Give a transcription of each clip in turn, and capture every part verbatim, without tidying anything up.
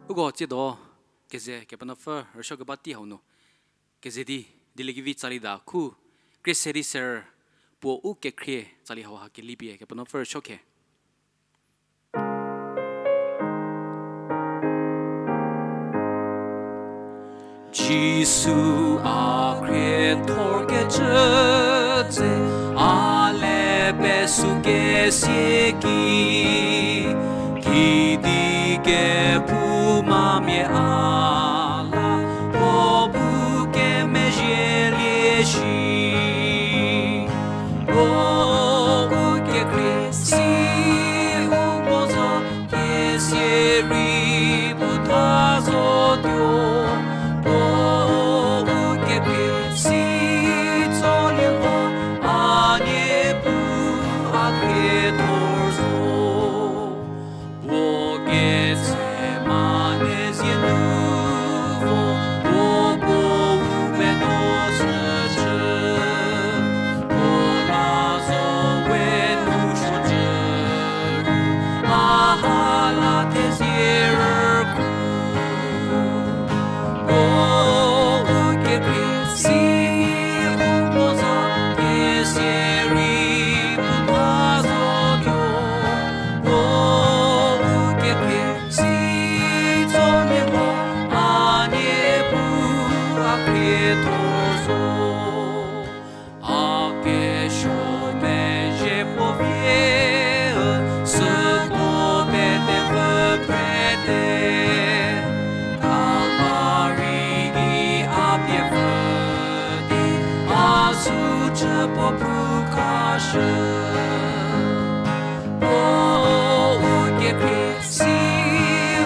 Uko tsiedo keze Kepenuopfü rüsuo keba tei hau nu keze di dieliekevi tsali da khu krie se di ser puo u kekhrie tsali hau ha kelipie Kepenuopfü rüsuo khe. Jisu a khriethor kecü tse, a le pesü kesie ki, kidi kephoumamia a la, puo bu kemezhielie shi. Puo u kekhrie si u mo zo, kesie rei puotha zotuo. Puo u kekhrie si tsolie vo, a Niepuu a khriethor zo. Puo ketsema nezie nu vo, puo puo u medo shüchü. Puo la zo we nu suojü ru, a ha la thezie rüku. Puo u kekhrie si u mo zo, kesie rei puotha zotuo. Puo u kekhrie si tsolie vo, a Niepuu a khriethor zo. A kesuo mezhie puo vie, süko pete pfü prete. Kalvari gei a pie pfü di, a suchü puo phou khashü. Puo u kekhrie si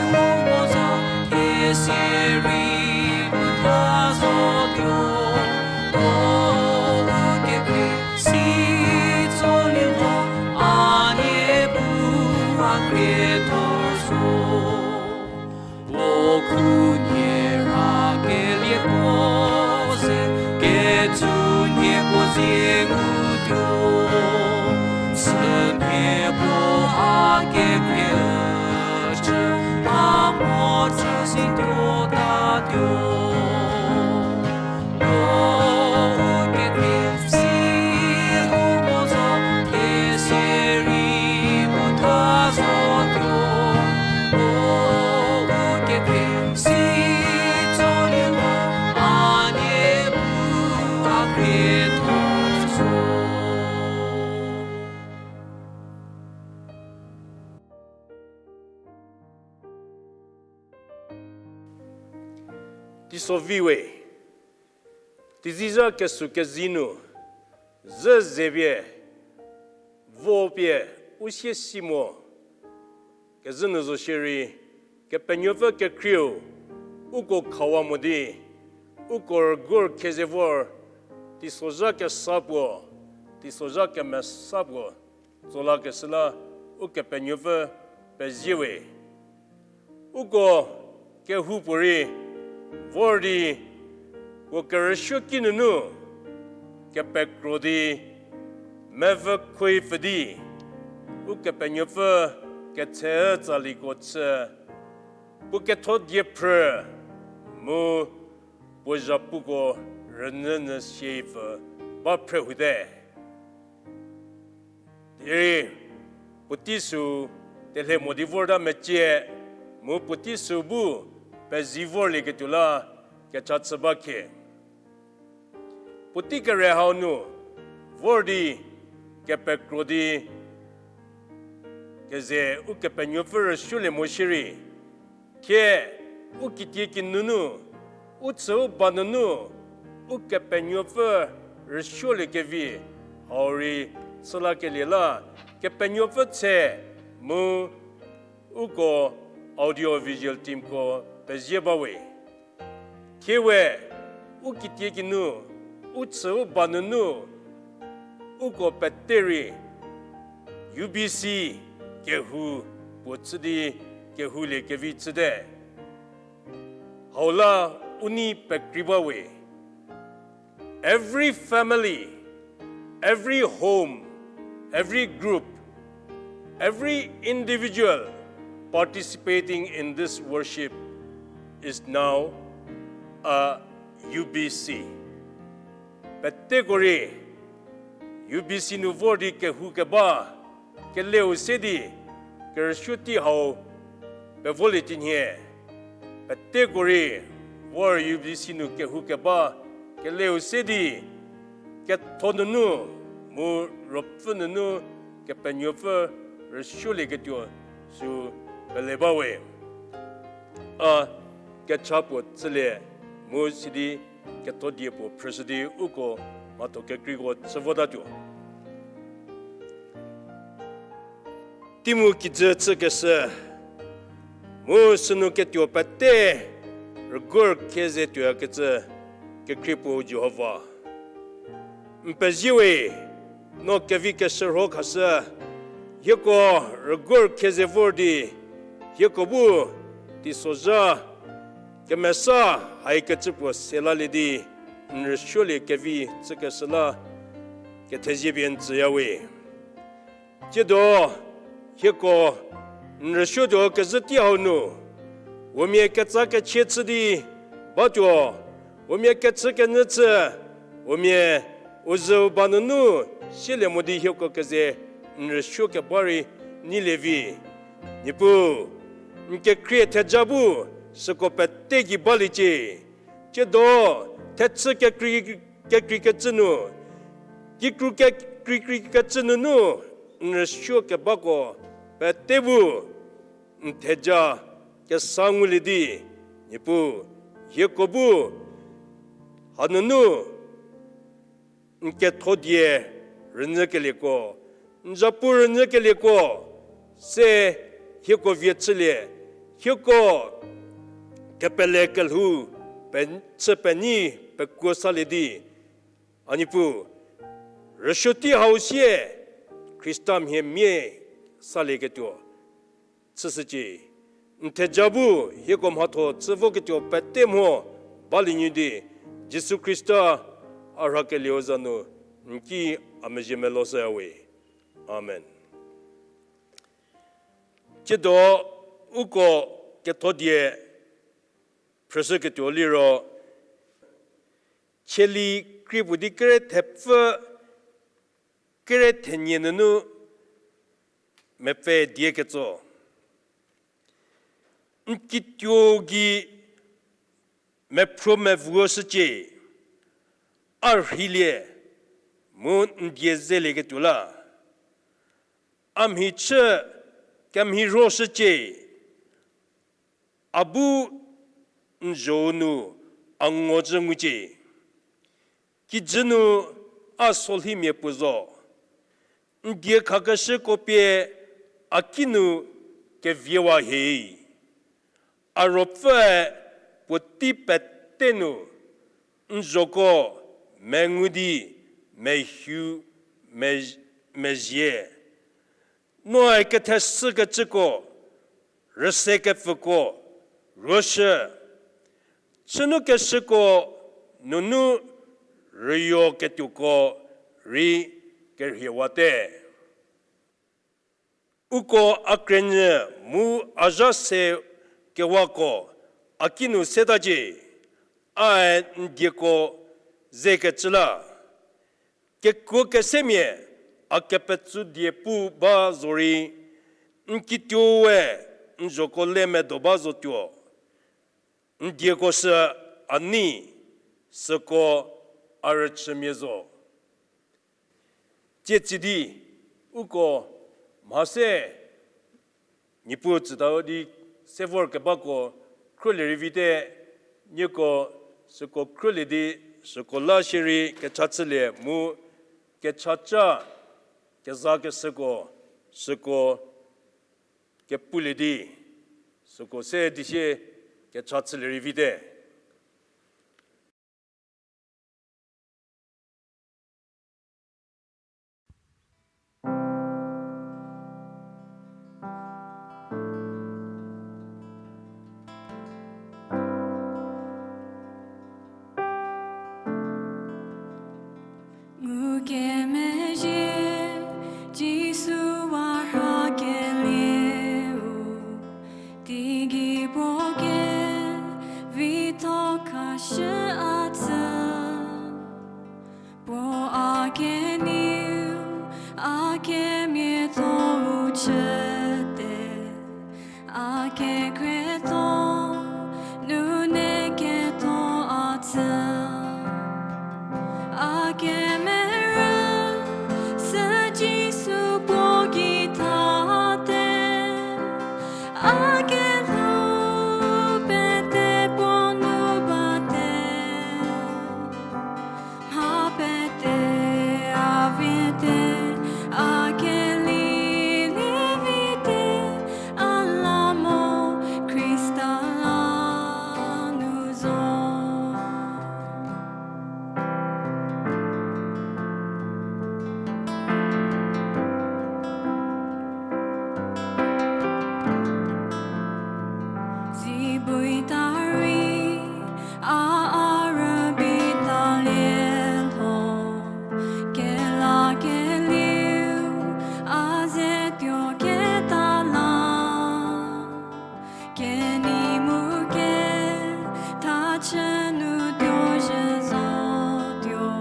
u mo zo, kesie rei puotha zotuo. Puo u kekhrie si tsolie vo, a Niepuu a khriethor zo. Puo khunhie ra kelie puo se, ketsünhie puo zie ngutuo. Sünhie puo a kekhrie chü, a mhodzü si tuotatuo. Puo u kekhrie si u mo zo, kesie rei puotha zotuo. Puo u kekhrie si tsolie vo, a Niepuu a khriethor zo. Teiso vi we, teizizha kesuo kezei nu, zhü zepie, vopie, u sie si mo, kezhü nu zo shierei, Kepenuopfü kekhrieu, uko khawa mo di, uko rüguor kheze vor, teisozha kesa puo, teisozha kemesa puo, tsolakeshü la, Ukepenuopfü pezie we. Uko kehoupuorei vor di, puo kerüsuoki nunu kepekro di, mevükhoe pfü di, Ukepenuopfü ketse tsaliko chü, puo ketho diephrü mu puo zhapuko rünyünyü siepfü ba phrehoute. Derei puotei sü telhe mo di vorta mecie, mu puotei sü bu pezie vorlieketuo la kecha chü ba khie. Puotei kere hau nu vor di kepekro di keze Ukepenuopfü rüsuolie mo shierei, thie u kitiekinu nu, u chü u ba nunu, Ukepenuopfü rüsuoliekevi hau rei chülakelie la, Kepenuopfü tse mu uko audio visual teamko pezie ba we. Thie we u kitiekinu, u chü u ba nunu, uko pete rei U B C kehou puo chü di kehouliekevi chüte. Hau la u nei pekrei ba we. Every family, every home, every group, every individual participating in this worship is now a U B C. Peteko rei U B C nu vor di kehoukeba, keleu se di, kerüsuo tei hau pevolie tinhie. Peteko rei vor U B C nu kehoukeba, keleu se di, ketho nunu, mu ruopfü nunu, Kepenuopfü rüsuolieketuo sü pele bawe. A kecha puo tsülie mu sidi kethodie puo phrüshü di uko mhatho kekreiko chü votatuo. Teimu kijü chükeshü, mu sünu ketuo pete rügor kheze tuoyakecü kekhrie puo Jihova. N pezie we, no kevi keshürho khashü, hieko rügor kheze vor di, hieko bu teisozha kemesa haikecü puo selalie di, n rüsuolie kevi chükeshü la kethezie pie n tsüyawe. Tsiedo, hieko n rüsuotuo kezhü tei hau nu, uomia ketsa kechie chü di batuo, uomia kechü kenyü chü, uomia u züu ba nunu sielie mo di hieko keze n rüsuo keba rei neilie vi. Niepuu, n kekhrie theja bu süko pete gei baliecie. Tsiedo, thechü kekrei, kekreikecü nu, kikru kekreikreikecü nunu n rüsuo kebako pete bu n theja kesa ngulie di, Niepuu, hieko bu hanunu n kethodie rünyükelieko, n zapu rünyükelieko, se hieko vie chülie, hieko kepele kelhou pe-, chü penyi pekuo salie di, a Niepuu, rüsuo tei hau sie Khrista mhie mia salieketuo chüshücie. N theja bu hieko mhatho chü voketuo pete mho balie nyi di, Jisu Khrista a rhakelieu za nu n ki a mezhie meloshüyawe. Amen. Tsiedo uko kethodie phrüshüketuo liro, Chieli krie puo di kere thepfü kere thenie nunu mepfü die ketso. N kituo gei mephruo mevuo shücie, a rheilie mu n die zelieketuo la. A mhi chü kemhirho shücie, a bu n zho-u nu a ngozhü ngucie. Kijü nu a solhimia puo zo. N die khakeshüko pie a kinu keviewa hie. A ruopfüe puotei pete nu n zhoko mengu di mehu me-, mezhie. Noe ketheshükecüko, rüse kepfüko, ruoshü. Chünukeshüko nunu rüyo ketuoko rei kerhiewate. Uko a krenyü mu a zha se kewako a kinu setacie, ae n dieko zekecü la. Kekuo kesemia a kepetsou die pu ba zorei, n kituoe n zhoko le medo ba zotuo. N dieko sü a nei, süko a rüchümia zo. Tsie tsidi, uko mha se Niepuu tsüta di se vor kebako khrülie rei vite, nieko süko khrülie di, süko la shierei kecha chülie mu kechaca kezakeshüko süko kepulie di, süko se di sie kecha chülie rei vite. Ngukemezhie Jisu wa rhakelieu, teigei puo ke Kekhrietho, nune ketho a tsü. A kemerü, sü Jisu puo gei thate. A kelhou pete puo nu bate. Mha pete a vite, a keli lie vite, a la mo Khrista la nu zo. Zibui ta rei, a a rübei talie lho, kelakelieu a ze tuo keta la. Kenei mu kethachü nu tuo zhü zotuo,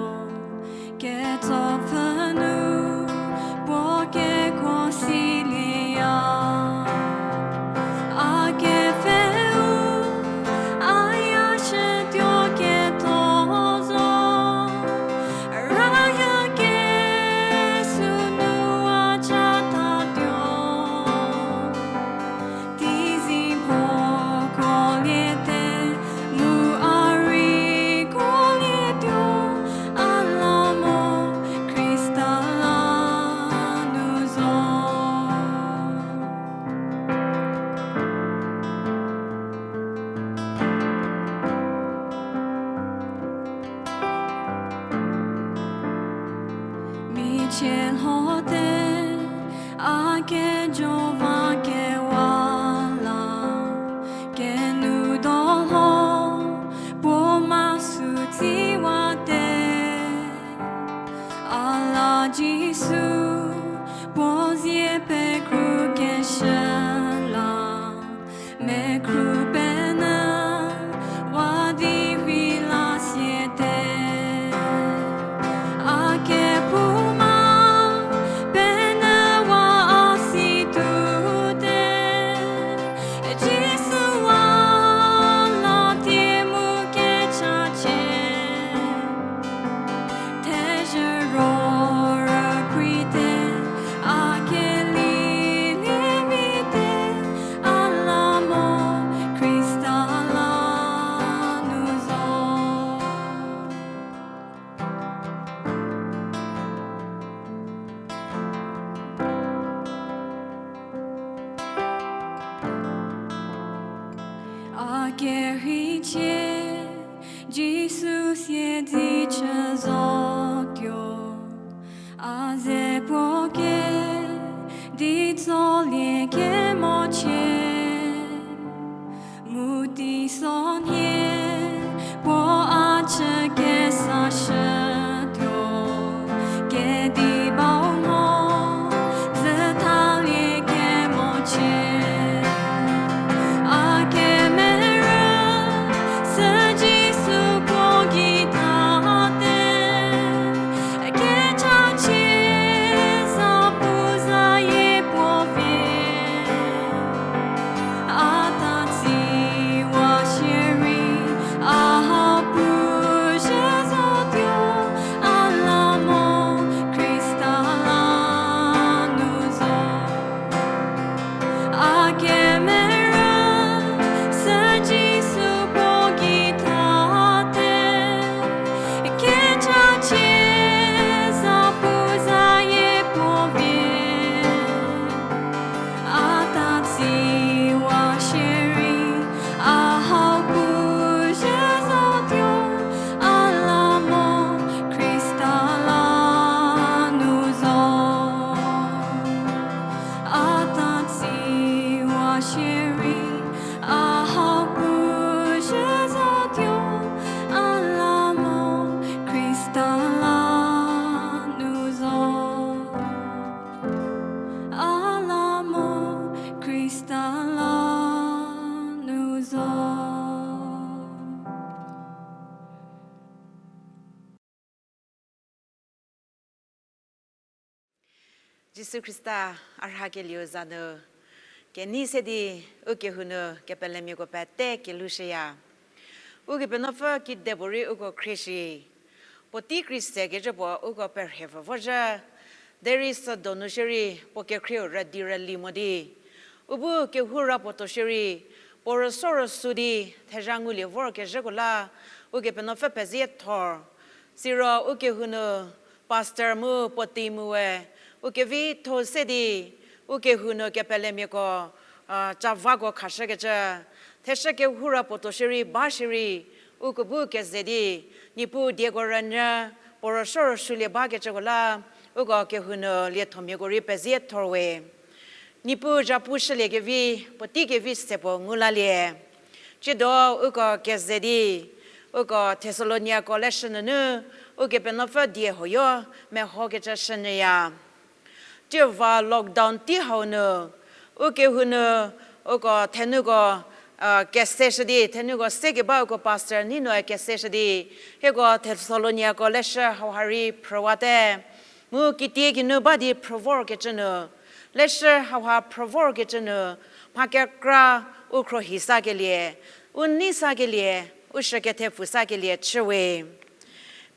ketsopfhü nu puo kekuo silieya. A kepfheu, a ya shütuo ketho zo, raya kesü nu a chatatuo. Teizie mho kuoliete, mu a rei kuolietuo, a la mo Khrista la nu zo. Michie lhote, a kejo va kewa la, kenu do lho, puo ma sü tsiwate. A la Jisu, puo zie pekhrukeshü la, mekhru penyü wa di rhei la siete. A kephouma penyü wa a si tute. Jisu a la tie mu kechachie. Thezhü ro rükreite, a keli lie vite, a la mo Khrista la nu zo. A kerheicie, Jisu siedze chü zotuo, a ze puo kedi tsolie kemochie. Mu teisonhie puo a chü kesashütuo, kedi bau mo züthalie kemochie. A kemerü sü Jisu puo gei thate, kechachie zapu zayie puo vie. A tatsi wa shierei, a hau pu zhü zotuo, a la mo Khrista la nu zo. A kemerü sü Jisu puo gei thate, kechachie zapu zayie puo vie. A tatsi wa shierei, a hau pu zhü zotuo, a la mo Khrista la nu zo. A tatsi wa shierei, a hau pu zhü zotuo, a la mo Khrista la nu zo. A la mo Khrista la nu zo. Jisu Khrista a rhakelieu za nu Kenei se di, ukehou nu kepelemiako pete kelhoushüya. Ukepenuopfü kidepuorei uko khrie shi. Puotei kri se kecü puo uko perhie vü vorzhü. Derei sü donu shierei puo kekhrieu rüdi rüli mo di, u bu kehou ra puo tuo shierei, puo rüso rüsu di thezha ngulie vorkezhüko la, Ukepenuopfü pezie thor. Siro ukehou nu pastor mu puotei mu we, u kevitho se di, ukehou nu kepelemiako, a, chavako khashükecü, theshü kehou ra puo tuo shierei ba shierei, uko bu keze di, Niepuu dieko rünyü, puo rüso rüsulie bakecüko la, uko kehou nu liethomiako rei pezie thor we. Niepuu zhapu shüliekevi, puotei kevi se puo ngu lalie. Tsiedo uko keze di, uko Thesaloniako leshü nunu, Ukepenuopfü die huoyo mehokecü shünyüya. Tieva lockdown tei hau nu, ukehou nu, uko thenuko, a, keseshü di, thenuko sekeba uko pastor nei nu keseshü di, hieko Thesaloniako leshü hauha rei phrüwate. Mu kitie kinu ba di phrü vorkecü nu, leshü hauha phrü vorkecü nu, mha kekra u khruohi sakelie, u nei sakelie, u shükethepfu sakelie chüwe.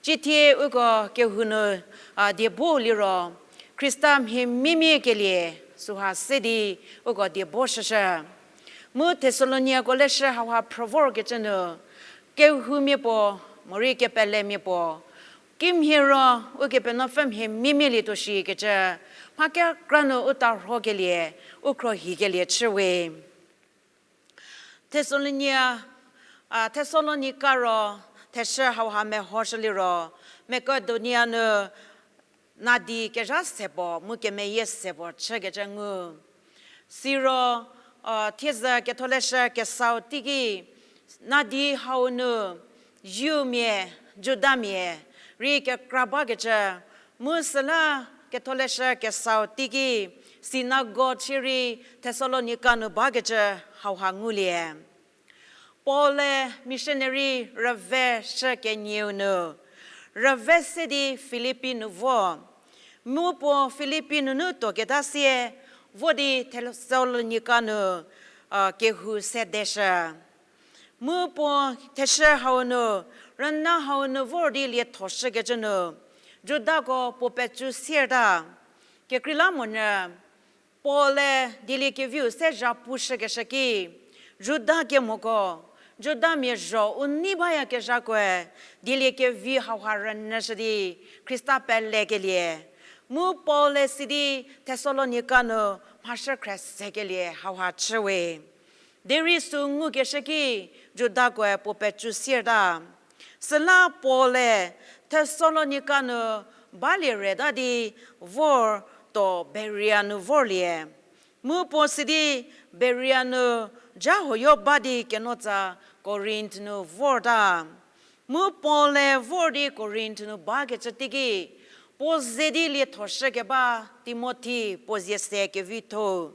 Ciethie uko kehou nu, a, diebo liro, Khrista mhie miemie kelie, süha se di uko diebo shüshü. Mu Thesaloniako leshü hauha phrü vorkecü nu, kehoumia puo, morei kepelemia puo, kimhie ro, Ukepenuopfü mhie miemie lietuo shikecü, mha kekra nu u tarhokelie, u khruohikelie chüwe. Thesalonia, a, Thesalonika ro, theshü hauha mehoshü liro, Makedonia nu nadi kezha se puo, mu kemeyie se puo chükecü ngu. Siro, a, thiezü ketholeshü kesau teiki, nadi hau nu, Jewmia, Judamia, rei kekra bakecü, mu süla ketholeshü kesau teiki, synagogue shierei Thesalonika nu bakecü hauha ngulie. Paul-e missionary rüve shü kenieu nu, rüve se di Filipi nu vo. Mu puo Filipi nunu tuoketa sie, vo di Thesalonika nu, a, kehou sedeshü. Mu puo theshü hau nu, rüna hau nu vor di liethoshükecü nu, Judako puo pecu sierta. Kekreilamonyü, Paul-e dieliekeviu se zhapushükeshü ki, Juda kemoko, Judamia zho u nei bayakezhakoe, dieliekevi hauha rünyüshü di, Khrista pelekelie. Mu Paul-e sidi Thesalonika nu mhashü khre sekelie hauha chüwe. Derei sü ngukeshü ki Judakoe puo pecu sierta. Süla Paul-e Thesalonika nu balie reta di vor tuo Beria nu vorlie. Mu puo sidi Beria nu ja huoyo ba di kenotsa Korinth nu vorta. Mu Paul-e vor di Korinth nu bakecü teiki, puo ze di liethoshükeba Timothi puo zie se kevitho.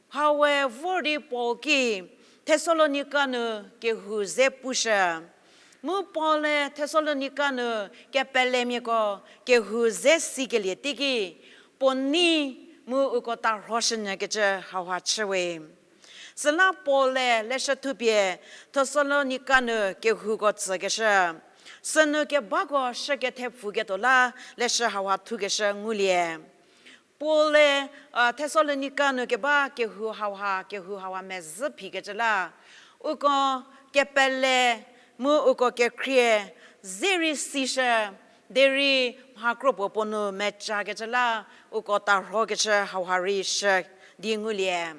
Hawe vor di Paul ki Thesalonika nu kehou ze pushü. Mu Paul-e Thesalonika nu kepelemiako kehou ze sikelie teiki, puo nei mu uko tarhoshünyükecü hauha chüwe. Süla Paul-e leshü thupie Thesalonika nu kehouko tsükeshü. Sünu kebako shükethepfuketuo la leshü hauha thukeshü ngulie. Paul-e, a, Thesalonika nu keba kehou hauha, kehou hauha mezhü phikecü la, uko kepele mu uko kekhrie ze rei sishü, derei mha kro puo puo nu mecakecü la uko tarhokecü hauha rei shü di ngulie.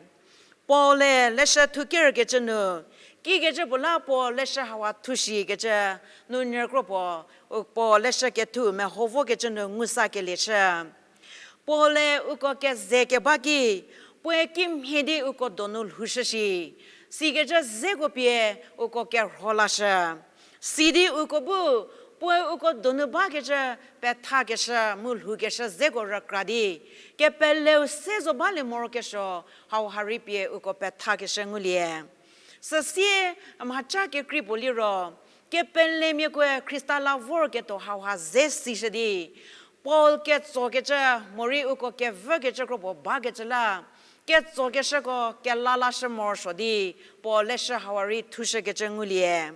Paul-e leshü thukerkecü nu, kikecü puo la puo leshü hauha thushikecü, nunyü kro puo, u puo leshü kethu meho vokecü nu ngusakelie chü. Paul-e uko keze keba ki, puoe kimhie di uko donu lhoushü shi, sikecü zeko pie uko kerho lashü. Sidi uko bu, puoe uko donu bakecü pethakeshü mu lhoukeshü zeko rükra di, kepeleu se zo balie morokesuo hauha rei pie uko pethakeshü ngulie. Süsie mhaca kekrei puo liro, kepelemiakoe Khrista la vorketuo hauha ze sishü di, Paul ketsokecü, morei uko kevükecü kro puo bakecü la, Ketsokeshüko kela lashü morosuo di, Paul leshü hauha rei thushükecü ngulie.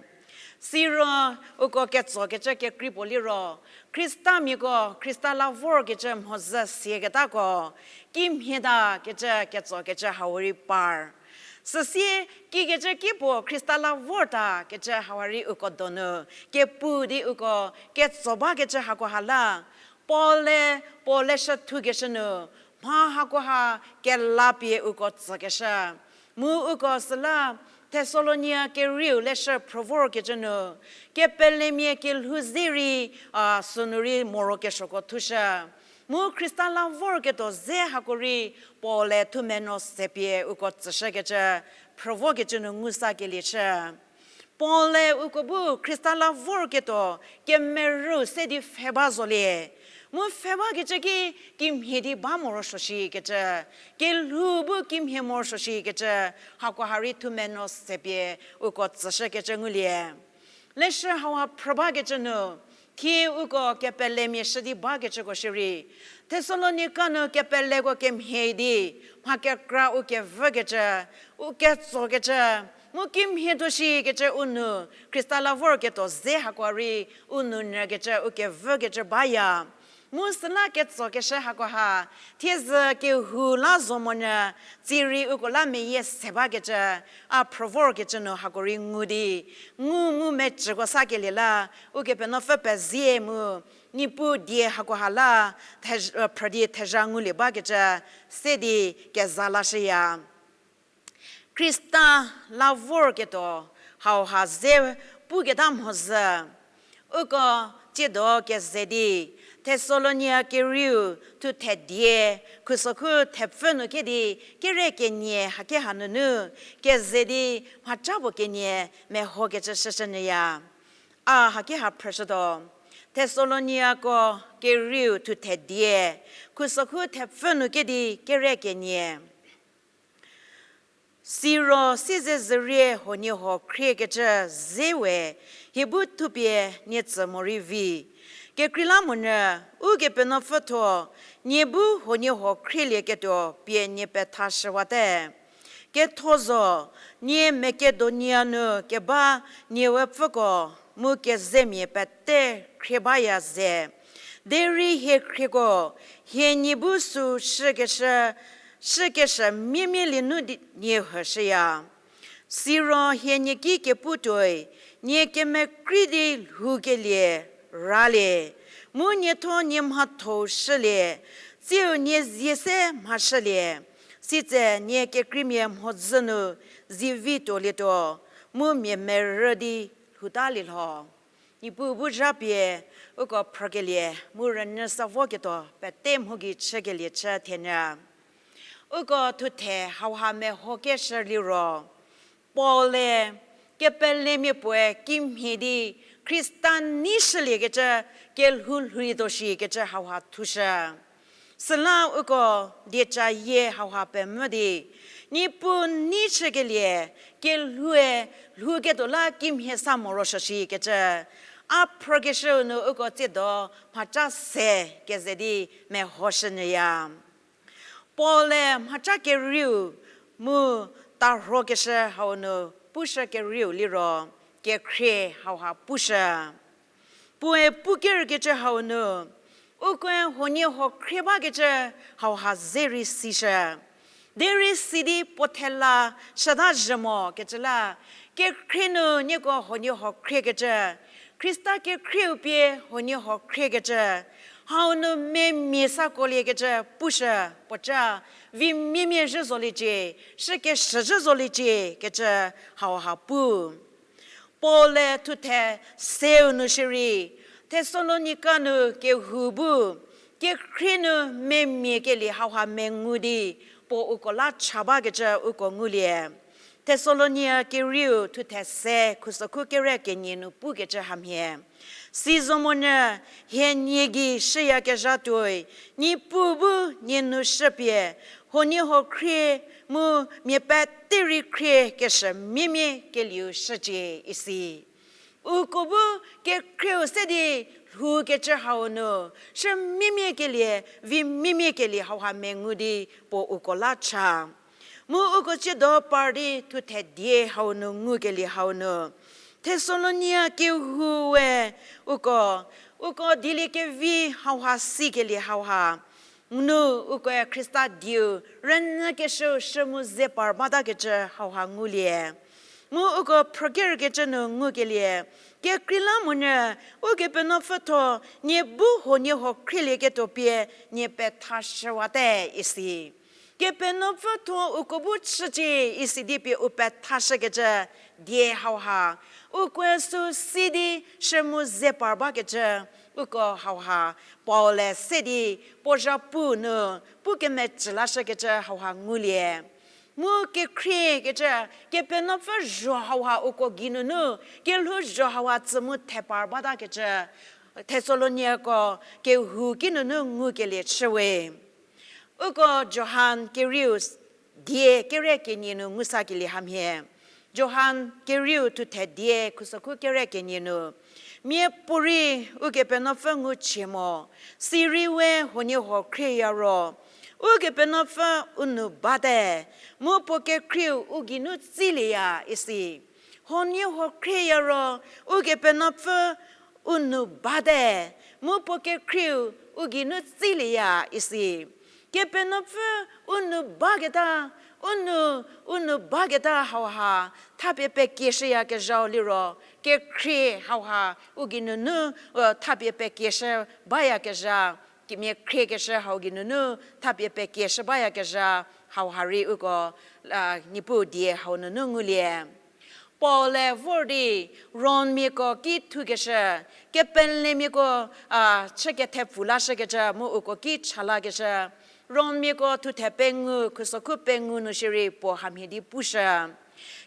Siro uko ketsokecü kekrei puo liro, Khristamiako Khrista la vorkecü mhodzü siaketako kimhie takecü ketsokecü hau rei par. Süsie kikecü ki puo Khrista la vortakecü hauha rei uko donu kepu di uko ketso bakecü hakoha la, Paul-e Paul leshü thukeshü nu mha hakoha kela pie uko tsükeshü. Mu uko süla Thessalonia kerieu leshü phrü vorkecü nu, kepelemia kelhou ze rei, a, sünu rei morokesuoko thushü. Mu Khrista la vorketuo ze hako rei Paul-e thumeno sepie uko tsüshükecü phrü vokecü nu ngu sakelie chü. Paul-e uko bu Khrista la vorketuo kemerü se di pfhe ba zolie. Mu pfhe bakecü ki kimhie di ba morosuo shikecü, kelhou bu kimhie morosuo shikecü, hakoha rei thumeno sepie uko tsüshükecü ngulie. Leshü hauha phrü bakecü nu, thie uko kepelemia shü di bakecüko shierei, Thessalonika nu kepeleko kemhie di, mha kekra u kevükecü, u ketsokecü, mu kimhie tuo shikecü u nu, Khrista la vorketuo ze hakoha rei u nu nyükecü, u kevükecü baya. Mu süla ketsokeshü hakoha, thiezü kehou la zo monyü, tsierei uko la meyie se bakecü, a phrü vorkecü nu hako rei ngu di, ngu mu mecüko sakelie la, Ukepenuopfü pezie mu, Niepuu die hakoha la, thezh-, phrü di thezha ngulie bakecü, se di keza lashüya. Khrista la vorketuo hauha ze puketa mhodzü. Uko tsiedo keze di, Thessalonia kerieu thuthe die, khusokhu thepfü nu kedi, kere kenie hake hanunu, keze di mhaca puo kenie mehokecü shüshünyüya. A hake ha phrüshütuo. Thessaloniako kerieu thuthe die, khusokhu thepfü nu kedi kere kenie. Siro siezedzürie huoniehuo khriekecü dze we hie bu thupie nie tsü morei vi. Kekreilamonyü, Ukepenuopfü thuo nie bu huoniehuo khrielieketuo pie nie pethashüwate. Ketho zo, nie Makedonia nu keba nie wepfüko mu kezemia pete khrie baya ze. Derei hie khrieko, hie nie bu sü shükeshü, shükeshü miemialie nu di nie hüshüya. Siro hie nie ki kepu tuoi, nie kemekrei di lhoukelie ralie, mu nietho nie mhatho-u shülie, tsiu nie zie se mhashülie, sitse nie kekreimia mhodzü nu zivi tuolietuo, mu mia merü di lhoutalietuo. Niepuu bu zhapie uko phrükelie mu rünyü sa voketuo pete mho gei chükelie chü thenyü. Uko thuthe hauha mehokeshü liro, Paul-e kepelemia puoe kimhie di Khrista nei shüliekecü kelhou lhoulietuo shikecü hauha thushü. Süla uko dieca yie hauha pemvü di, Niepuu nei chükelie kelhoue lhouketuo la kimhie sa morosuo shikecü, a phrükeshüu nu uko tsiedo mhaca se keze di mehoshünyüya. Paul-e mhaca kerieu mu tarhokeshü hau nu pushü kerieu liro kekhrie hauha pushü. Puoe pukerkecü hau nu, ukoe huoniehuo khrie bakecü hauha ze rei sishü. Derei sidi puo thela shüta zhü mokecü la, kekhrie nu nieko huoniehuo khriekecü, Khrista kekhrieu pie huoniehuo khriekecü, hau nu memia sa koliekecü pushü, puoca vimiamia zhü zoliecie, shükeshü zhü zoliecie kecü hauha pu. Paul-e thuthe seu nu shierei, Thessalonika nu kehou bu, kekhrie nu memia kelie hauha mengu di, puo uko la cha bakecü uko ngulie. Thessalonia kerieu thuthe se khusokhu kere kenie nu pukecü hamhie. Sizomonyü hie nie gei shüyakezha tuoi, Niepuu bu nie nu shüpie, huoniehuo khrie mu mia pete rei khriekeshü miamia kelieu shücie isi. Uko bu kekhrieu se di Hu kecü hau nu, shü miemie kelie, vi miemie kelie hauha mengu di puo uko la cha. Mu uko chiedo par di thuthe die hau nu ngukelie hau nu, Thessalonia kehou we uko, uko dieliekevi hauha sikelie hauha nu ukoe Khrista dieu rünyükeshüu shü mu ze par batakecü hauha ngulie. Mu uko phrükerkecü nu ngukelie, kekreilamonyü Ukepenuopfü thuo nie bu huoniehuo khrielieketuo pie nie pethashüwate isi. Kepenuopfü thuo uko bu chücie isi di pie u pethashükecü die hauha, ukoe sü si di shü mu ze par bakecü uko hauha, Paul-e se di puo zhapu nu pu kemecü lashükecü hauha ngulie. Mu kekhriekecü, Kepenuopfü zho hauha uko geinunu kelhou zho hauha tsü mu thepar batakecü Thessaloniako kehou kinunu ngukelie chüwe. Uko Johan kerieu die kere kenie nu ngusakelie hamhie. Johan kerieu thuthe die khusokhu kere kenie nu, miapuorei Ukepenuopfü nguchie mo, sirei we huoniehuo khrieya ro, Ukepenuopfü u nu bate, mu puo kekhrieu u geinu tsilieya isi. Huoniehuo khrieya ro, Ukepenuopfü u nu bate, mu puo kekhrieu u geinu tsilieya isi. Kepenuopfü u nu baketa, u nu, u nu baketa hauha thapie pekieshüyakezhau liro, kekhrie hauha u geinunu thapie pekieshü bayakezha, kemia khriekeshü hau geinunu thapie pekieshü bayakezha hauha rei uko Niepuu die hau nunu ngulie. Paul-e vor di Rommiako ki thukeshü, kepelemiako chü kethepfu lashükecü mu uko ki cha lakeshü, Rommiako thuthe pengou khusokhu pengou nu shierei puo hamhie di pushü.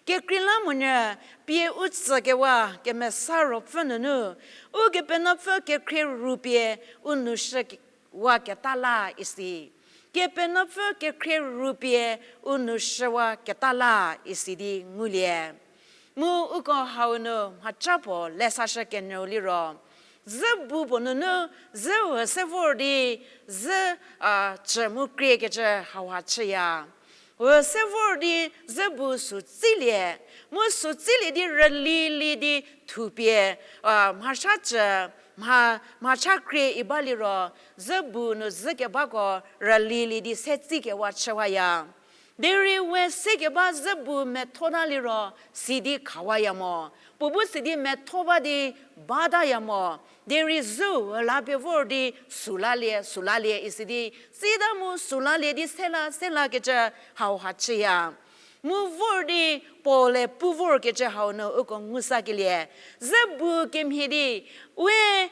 Kekreilamonyü pie u tsükewa Kemesa Ruopfü nunu, Ukepenuopfü kekhrie rupie u nu shüwaketa la isi. Kepenuopfü kekhrie rupie u nu shüwaketa la isi di ngulie. Mu uko hau nu mhaca puo lesashü kenyüu liro, zübu puo nunu zü ü se vor di zü chü mu kriekecü hauha chüya. Ü se vor di zübu sü tsilie, mu sü tsilie di rülilie di thupie mhaca chü, mha, mhaca krie i ba liro, zübu nu zükebako rülilie di se tsikewa chüwaya. Derei we sekeba zübu methota liro, sidi khawaya mo. Puo bu sidi metho ba di bataya mo. Derei zü ü la pie vor di sülalie, sülalie isi di, tsita mu sülalie di sela, selakecü hauha chüya. Mu vor di Paul-e pu vorkecü hau nu uko ngusakelie. Zübu kemhie di, we,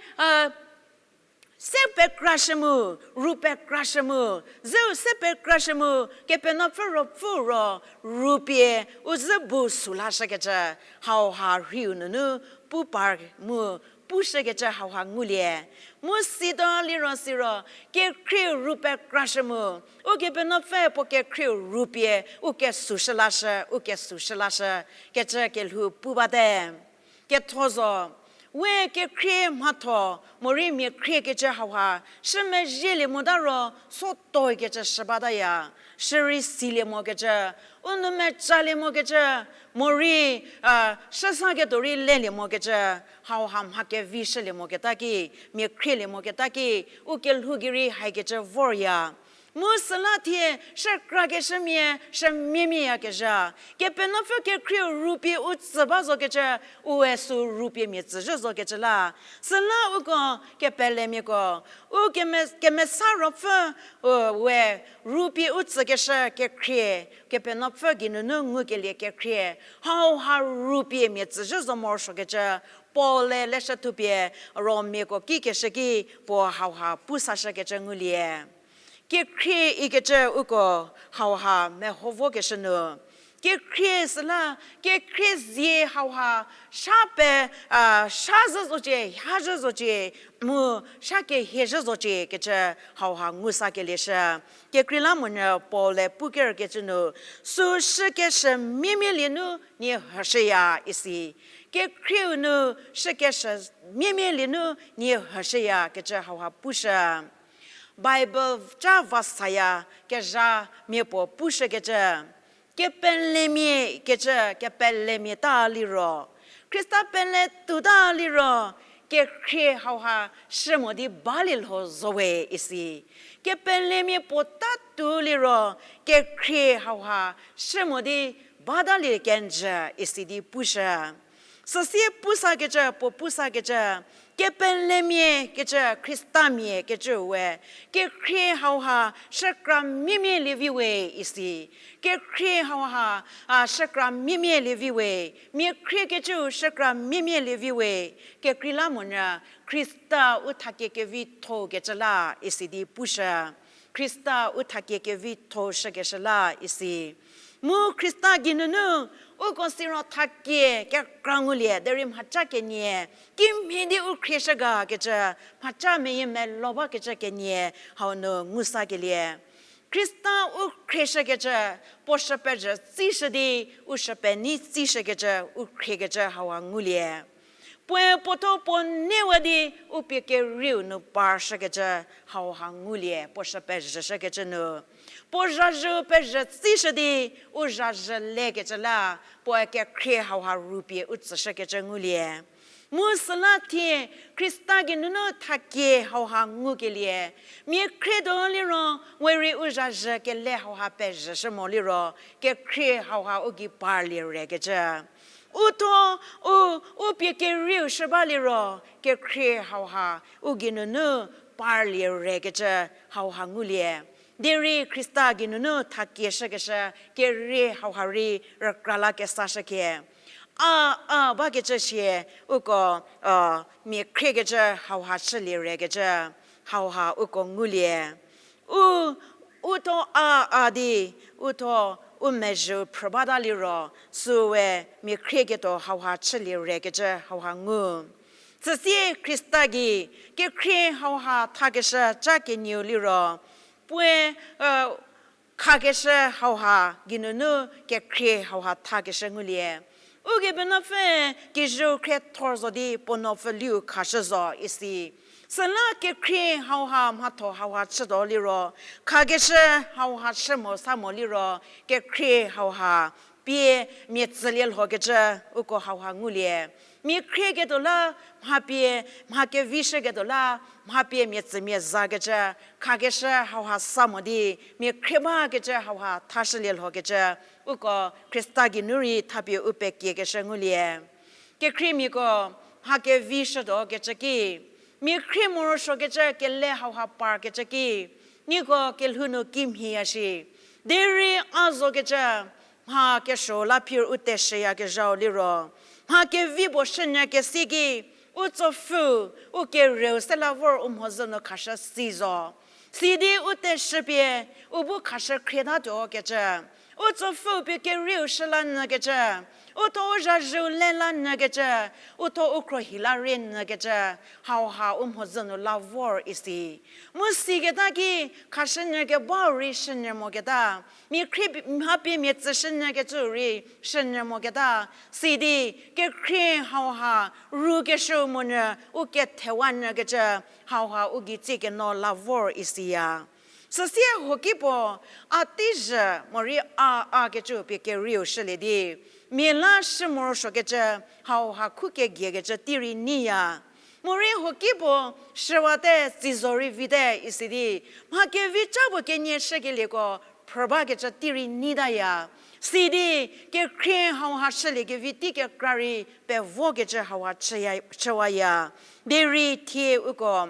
se pekrashü mu, ru pekrashü mu, züu se pekrashü mu, Kepenuopfü Ruopfü ro, rupie u zübu sülashükecü, hauha rhiu nunu pu par mu pushükecü hauha ngulie. Mu sita liro siro, kekhrieu ru pekrashü mu, Ukepenuopfü puo kekhrieu rupie u kesüshü lashü, u kesüshü lashü, kecü kelhou pu bate. Ketho zo, we kekhrie mhatho, morei mia khriekecü hauha, shü mezhielie mota ro, sotoikecü shü bataya, shürei silie mokecü, u nou mecalie mokecü, morei shüsaketuo rei lelie mokecü, hauha mha kevi shülie moketa ki, mia khrielie moketa ki, u kelhou gei rei haikecü vorya. Mu süla thie shükrakeshümia, shümiemiayakezha, Kepenuopfü kekhrieu rupie u tsü ba zokecü, ue sü rupie mia tsüzhü zokecü la. Süla uko kepelemiako, u keme-, Kemesa Ruopfü, u, we rupie u tsükeshü kekhrie, Kepenuopfü geinunu ngukelie kekhrie, hauha rupie mia tsüzhü zo morosuokecü, Paul-e leshü thupie Rommiako kikeshü ki puo hauha pusashükecü ngulie. Kekhrie ikecü uko hauha meho vokeshü nu, kekhrie süla, kekhrie zie hauha, sha pe, sha zhü zocie, ha zhü zocie, mu sha kehie zhü zocie kecü hauha ngusakelie shü. Kekreilamonyü Paul-e pukerkecü nu, sü shükeshü miemielie nu nie hüshüya isi. Kekhrieu nu shükeshü miemie lie nu nie hüshüyakecü hauha pushü. Bible ca vasaya kezha mia puo pushükecü, kepelemia kecü kepelemia ta liro, Khrista pele tuota liro, kekhrie hauha shü mo di balie lho zo we isi. Kepelemia puo ta tuo liro, kekhrie hauha shü mo di batalie kenjü isi di pushü. Süsie pusakecü, puo pusakecü, kepelemia kecü, Khristamia kecü we, kekhrie hauha shükra miemie lievi we isi. Kekhrie hauha, a, shükra miemie lievi we, mia khriekecüu shükra miemie lievi we, kekreilamonyü Khrista u thakie kevithokecü la isi di pushü. Khrista u thakie kevitho shükeshü la isi. Mu Khrista geinunu uko siro thakie kekra ngulie, derei mhaca kenie kimhie di u khrieshü gakecü, mhaca meyie melo bakecü kenie hau nu ngusakelie. Khrista u khrieshükecü, puo shü pezhü tsishü di, u shü penei tsishükecü, u khriekecü hauha ngulie. Puoe puotho puo newa di u pie kerieu nu parshükecü hauha ngulie, puo shü pezhüshükecü nu. Puo zhazhü pezhü tsishü di, u zhazhü lekecü la, puoe kekhrie hauha rupie u tsüshükecü ngulie. Mu süla thie Khrista geinunu thakie hauha ngukelie, mia khrietuo liro, we rei u zhazhü kele hauha pezhüshü mo liro, kekhrie hauha u gei parlie rekecü. Uthuo, u, u pie kerieu shü ba liro, kekhrie hauha u geinunu parlie rekecü hauha ngulie. Derei Khrista geinunu thakie shükeshü kerie hauha rei rükra la kesashükie. A, a bakecü sie, uko, mia khriekecü hauha chülie rekecü, hauha uko ngulie. U, uthuo a, a di, uthuo u mezhü phrü bata liro, süu we mia khrieketuo hauha chülie rekecü hauha ngu. Süsie Khrista gei, kekhrie hauha thakeshü ca kenieu liro, puoe, khakeshü hauha geinunu kekhrie hauha thakeshü ngulie. Ukepenuopfü kijüu khriethor zo di puo nuopfüliu khashü zo isi. Süla kekhrie hauha mhatho hauha chütuo liro, khakeshü hauha chü mo sa mo liro, kekhrie hauha pie mia tsülie lhokecü uko hauha ngulie. Mia khrieketuo la mha pie, mha kevishüketuo la mha pie mia tsümia zakecü, khakeshü hauha sa mo di, mia khrie bakecü hauha thashülie lhokecü, uko Khrista geinu rei thapie u pekiekeshü ngulie. Kekhriemiako mha kevishütuo kecü ki, mia khrie morosuokecü kele hauha parkecü ki, nieko kelhou nu kimhieya shi. Derei a zokecü, mha kesuo la phir u teshüyakezhau liro, mha kevi puo shünyü kesi ki, u tsopfü, u kereu se la vor u mhodzü nu khashü si zo. Sidi u teshüpie, u bu khashü khrietatuo kecü, u tsopfüu pie kerieu shü la nyükecü, uthuo u zhazhüu le la nyükecü, uthuo u khruohi la rie nyükecü, hauha u mhodzü nu la vor isi. Mu siketa ki khashünyü kebau rei shünyü moketa, mia khrie mha pie mia tsü shünyükecü rei shünyü moketa, sidi kekhrie hauha rukeshüu monyü u kethewa nyükecü, hauha u gei tsie keno la vor isiya. Süsie huoki puo, a teizhü morei a, a kecüu pie kerieu shülie di, mia la shü morosuokecü, hauha khu kegiekecü tei rei neiya. Morei huoki puo, shüwate, tsi zo rei vite isi di, mha kevi ca puo kenie shükelieko phrü bakecü tei rei neitaya. Sidi, kekhrie hauha shüliekevi tei kekra rei pevokecü hauha chüwaya. Derei thie uko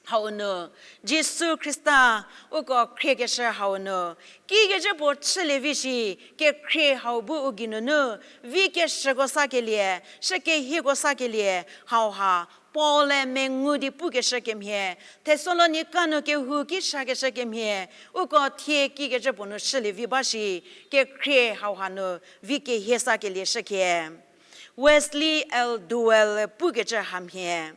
hau nu, Jisu Khrista uko khriekeshü hau nu, kikecü puo chülie vi shi, kekhrie hau bu u geinunu, vi keshüko sakelie, shükehieko sakelie, hauha, Paul-e mengu di pukeshü kemhie, Thessalonika nu kehou ki shakeshü kemhie, uko thie kikecü puo nu shülie vi ba shi, kekhrie hauha nu vi kehie sakelie shükhie. Wesley Elduel pukecü hamhie,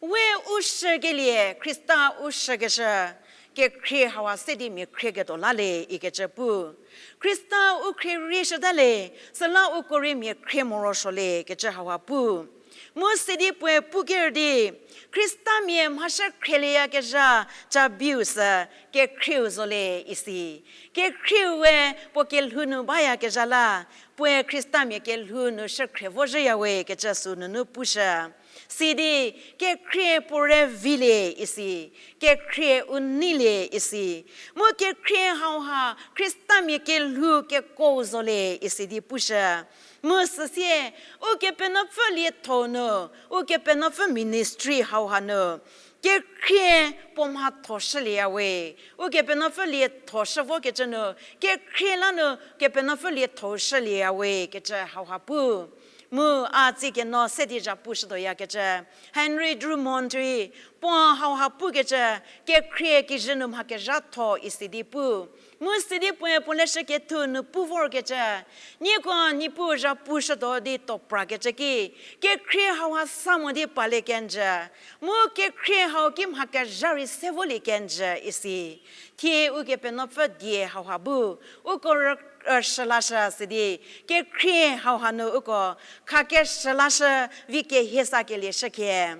we u shükelie, Khrista u shükeshü, Kekhrie hauha se di mia khrieketuo la le ikecü pu. Khrista u khrie rei shüta le, süla uko rei mia khrie morosuo le kecü hauha pu. Mu sidi puoe pu ker di, Khristamia mhashü khrielieyakezha cabiu sü kekhrieu zo le isi. Kekhrieu we puo kelhou nu bayakezha la, puoe Khristamia kelhou nu shükhrie vozhüya we kecü sü nunu pushü. Sidi, kekhrie puo re vilie isi, kekhrie u neilie isi. Mu kekhrie hauha Khristamia kelhou keko zo le isi di pushü. Mu süsie, Ukepenuopfü lietho nu, Ukepenuopfü ministry hauha nu, kekhrie puo mhatho shülieya we. Ukepenuopfü lietho shü vokecü nu, kekhrie la nu Kepenuopfü lietho shülieya we kecü hauha pu. Mu a tsikeno se di zhapu shütuoyakecü Henry Drummond rei puo hauha pukecü, kekhrie kijü nu mha kezhatho isi di pu. Mu sidi puoe puo leshü kethu nu pu vorkecü, nieko Niepuu zhapu shütuo di tuo prakecü ki, kekhrie hauha sa mo di palie kenjü, mu kekhrie hau ki mha kezha rei se volie kenjü isi. Thie Ukepenuopfü die hauha bu, uko rü, rüshülashü sidi, kekhrie hauha nu uko khakeshülashü vi kehie sakelie shükhie.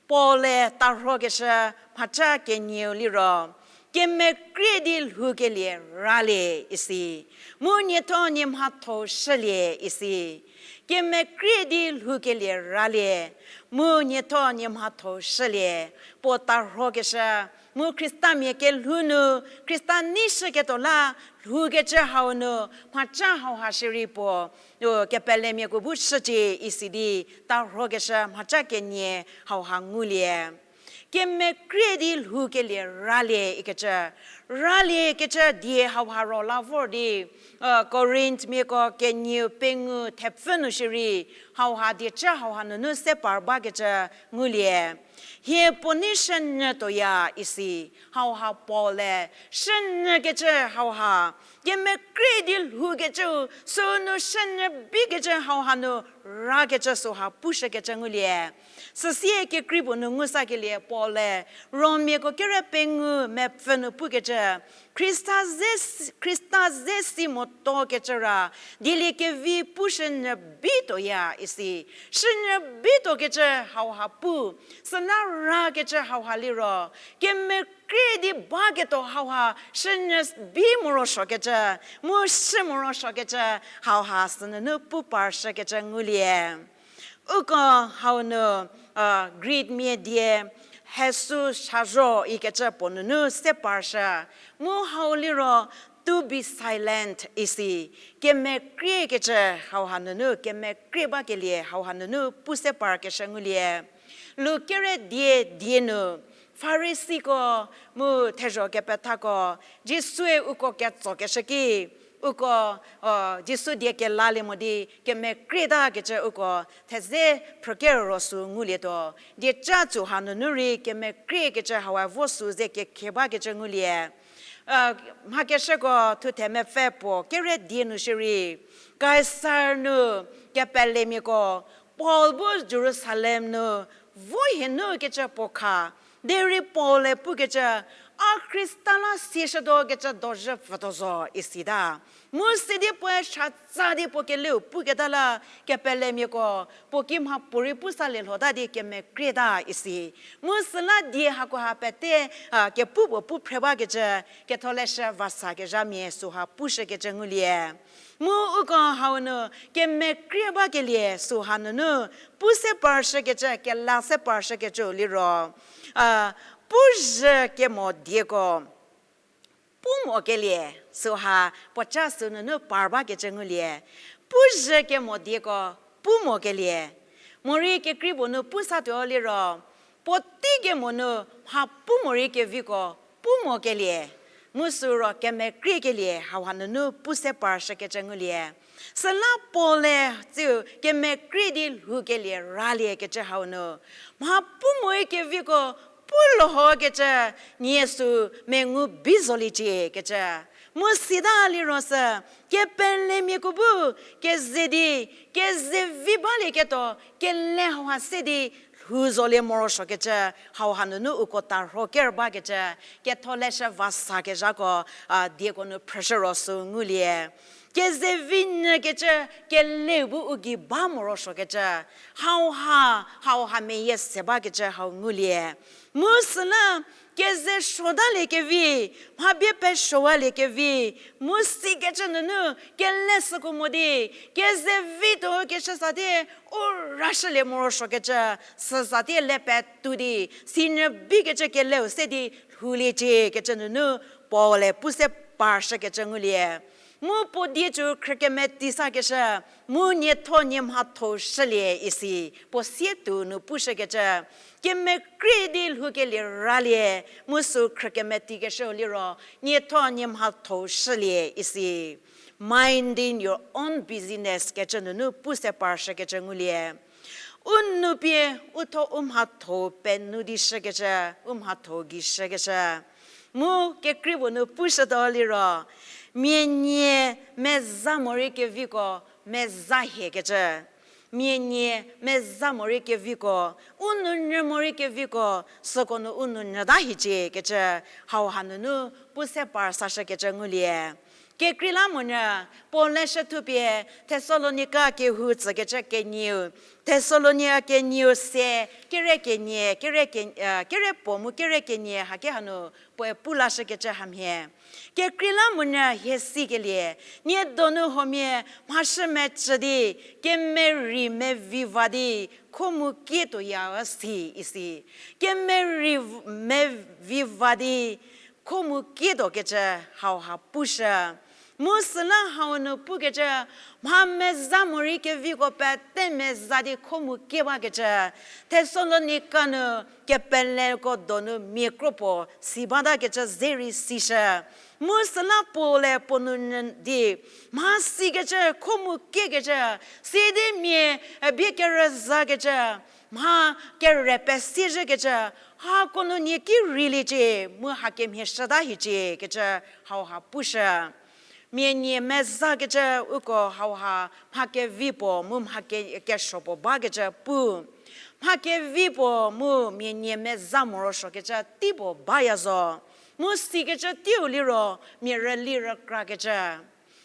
Paul-e tarhokeshü mhaca kenieu liro, kemekrie di lhoukelie ralie isi, mu nietho nie mhatho shülie isi. Kemekrie di lhoukelie ralie, mu nietho nie mhatho shülie, puo tarhokeshü, mu Khristamia kelhou nu, Khrista neishüketuo la lhoukecü hau nu, mhaca hauha shierei puo, u, kepelemiako bu shücie isi di, tarhokeshü mhaca kenie hauha ngulie. Kemekrie di lhoukelie ralie ikecü, ralie kecü die hauha ro la vor di, Korinthmiako kenieu pengou thepfü nu shierei, hauha dieca hauha nunu se par bakecü ngulie. Hie puo nei shünyü tuoya isi, hauha Paul-e shünyükecü hauha, kemekrie di lhoukecü, sünu shünyü bikecü hauha nu rakecü süha pushükecü ngulie. Süsie kekrei puo nu ngu sakelie Paul-e, Romiako kere pengou mepfü nu pukecü, Khrista ze, Khrista ze si motokecü ra, dieliekevi pushünyü bituoya isi, shünyü bituokecü hauha pu, süla rakecü hauha liro, kemekrie di baketuo hauha shünyü bi morosuokecü, mu shü morosuokecü hauha sünunu pu parshükecü ngulie. Uko hau nu, Greekmia die, hesu shazho ikecü puo nunu se parshü, mu hau liro to be silent isi, kemekriekecü hauha nunu, kemekrie bakelie hauha nunu pu se parkeshü ngulie. Lu kere die die nu, Farisiko mu thezho kepethako, Jisue uko ketsokeshü ki, uko, Jisu die kelalie mo di kemekrie takecü uko theze phrükerüro sü ngulietuo. Dieca tsü hanunu rei kemekriekecü hauha vo sü ze kekhie bakecü ngulie. Mhakeshüko thuthe mepfü puo kere die nu shierei, Kaisar nu kepelemiako Paul bu Jerusalem nu vo hienu kecü puo kha, derei Paul-e pukecü, a Khrista la sieshütuo kecü dozhü pfütuo zo isita. Mu sidi puoe shatsa di puo keleu puketa la kepelemiako puo ki mhapuorei pu salie lhota di kemekrieta isi. Mu süla die hakoha pete, a, kepu puo pu phre bakecü, ketholeshü vasakezhamia süha pushükecü ngulie. Mu uko hau nu kemekrie bakelie süha nunu pu se parshükecü, kela se parshükecü liro, a, pu zhü kemo dieko pu mokelie, süha puoca sü nunu par bakecü ngulie. Pu zhü kemo dieko pu mokelie. Morei kekrei puo nu pu satuo liro, puotei kemo nu mha pu morei keviko pu mokelie. Mu süro kemekrie kelie hauha nunu pu se parshükecü ngulie. Süla Paul-e tsiu kemekrie di lhoukelie ralie kecü hau nu, mha pu morei keviko pu lho kecü nie sü mengu bi zoliecie kecü. Mu sita liro sü, kepelemiako bu keze di, keze vi balieketuo, kele hauha se di, lhou zolie morosuokecü, hauha nunu uko tarho ker bakecü, ketholeshü va sakezhako, a, dieko nu phrüshü ro sü ngulie. Kezevi nyükecü, keleu bu u gei ba morosuokecü, hauha, hauha meyie se bakecü hau ngulie. Mu süla, keze suotalie kevi, mha bie pesuowalie kevi, mu sikecü nunu, kele süko mo di, kezevi tuo kechü sa di, u rashülie morosuokecü, süsa di le petu di, sinyü bikecü keleu se di, lhouliecie kecü nunu, Paul-e pu se parshükecü ngulie. Mu puo die cü khrükemeti sakeshü, mu nietho nie mhatho shülie isi, puo sie tuo nu pushükecü, kemekrei di lhoukelie ralie, mu sü khrükemetikeshü liro, nietho nie mhatho shülie isi. Minding your own business kecü nunu pu se parshükecü ngulie. U nu pie, u tho u mhatho penuo di shükecü, u mhatho gei shükecü. Mu kekrei puo nu pushütuo liro, mia nie meza morei keviko meza hiekecü. Mia nie meza morei keviko, u nounyü morei keviko, süko nu u nounyüta hiecie kecü, hauha nunu pu se par sashükecü ngulie. Kekreilamonyü, Paul-e shüthupie, Thessalonika kehou tsükecü kenieu, Thessalonika kenieu se, kere kenie, kere ke-, eh, kere puo mu kere kenie hake hanu, puoe pu lashükecü hamhie. Kekreilamonyü hie sikelie, nie donu huomia mhashü mecü di, kemerei mevi va di, kho mu kie tuoya si isi. Kemerei v-, mevi va di, kho mu kie tuokecü hauha pushü. Mu süla hau nu pukecü, mha meza morei keviko pete meza di kho mu kie bakecü, Thessalonika nu kepeleko donu mia kro puo si batakecü ze rei sishü. Mu süla Paul-e puo nounyü di, mha sikecü, kho mu kiekecü, sidi mia, e, bie kerüzakecü, mha kere pesiezhükecü, hako nu nie ki reiliecie, mu hakemhie shüta hiecie kecü hauha pushü. Mia nie mezakecü uko hauha mha kevi puo mu mha ke-, kesuo puo bakecü pu. Mha kevi puo mu mia nie meza morosuokecü tei puo baya zo. Mu sikecü teiu liro mia rüli rükrakecü.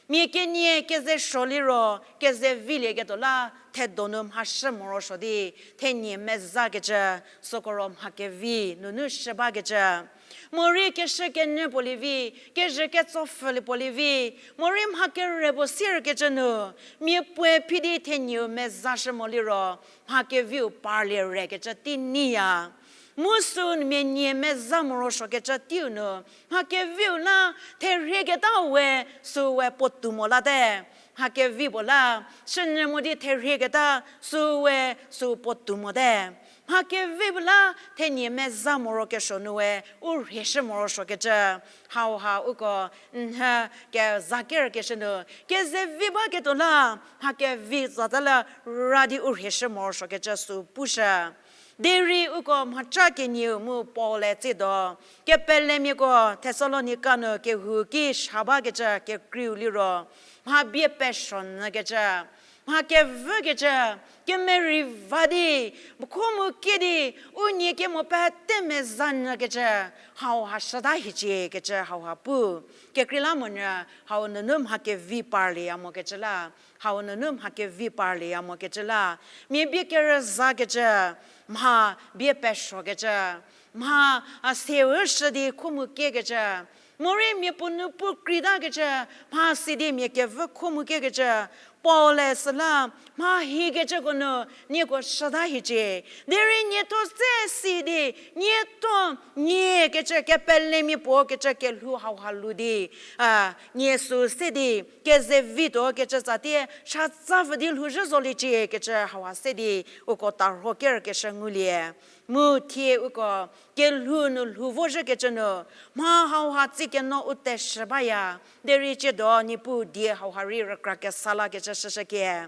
Mia kenie kezesuo liro, kezevilieketuo la, thedonu mhashü morosuo di, thenie mezakecü, süko ro mha kevi nunu shü bakecü. Morei keshü kenyü puo lievi, kezhü ketso pfhülie puo lievi, morei mha kere puo sierkecü nu, mia puoe phi di thenieu mezashü mo liro, mha keviu parlie rekecü tei nyiya. Mu sü mia nie meza morosuokecü teiu nu, mha keviu la therhieketa we süu we puotou mo late. Mha kevi puo la, shünyü mo di therhieketa süu we süu puotou mote. Mha kevi puo la, thenie meza morokesuo nu we, u rhieshü morosuokecü. Hauha uko, nhü, kezakerkeshü nu, kezevi baketuo la, mha kevi zata la, ra di u rhieshü morosuokecü süu pushü. Derei uko mhaca kenieu mu Paul-e tsiedo, kepelemiako Thessalonika nu kehou ki sha bakecü kekreiu liro, mha bie pesuo nyükecü, mha kevükecü, kemerei va di, kho mu kie di, u nie kemo pete meza nyükecü, hauha shüta hiecie kecü hauha pu. Kekreilamonyü, hau nunu mha kevi parlieya mokecü la, hau nunu mha kevi parlieya mokecü la, mia bie kerüzakecü, mha bie pesuokecü, mha, a, seu shü di kho mu kiekecü, morei mia puo nu pu kreitakecü, mha si di mia kevü kho mu kiekecü, Paul-e süla, mha hikecüko nu nieko shüta hiecie. Derei nietho se si di, nietho niekecü kepelemia puo kecü kelhou hauha lu di, a, nie süu se di, kezevituo kecü tsatie, shatsa pfü di lhouzhü zoliecie kecü hauha se di, uko tarho kerkeshü ngulie. Mu thie uko kelhou nu lhou vozhükecü nu, mha hauha tsikeno u teshü baya, derei tsiedo Niepuu die hauha rei rükra kesa lakecü shüshükie.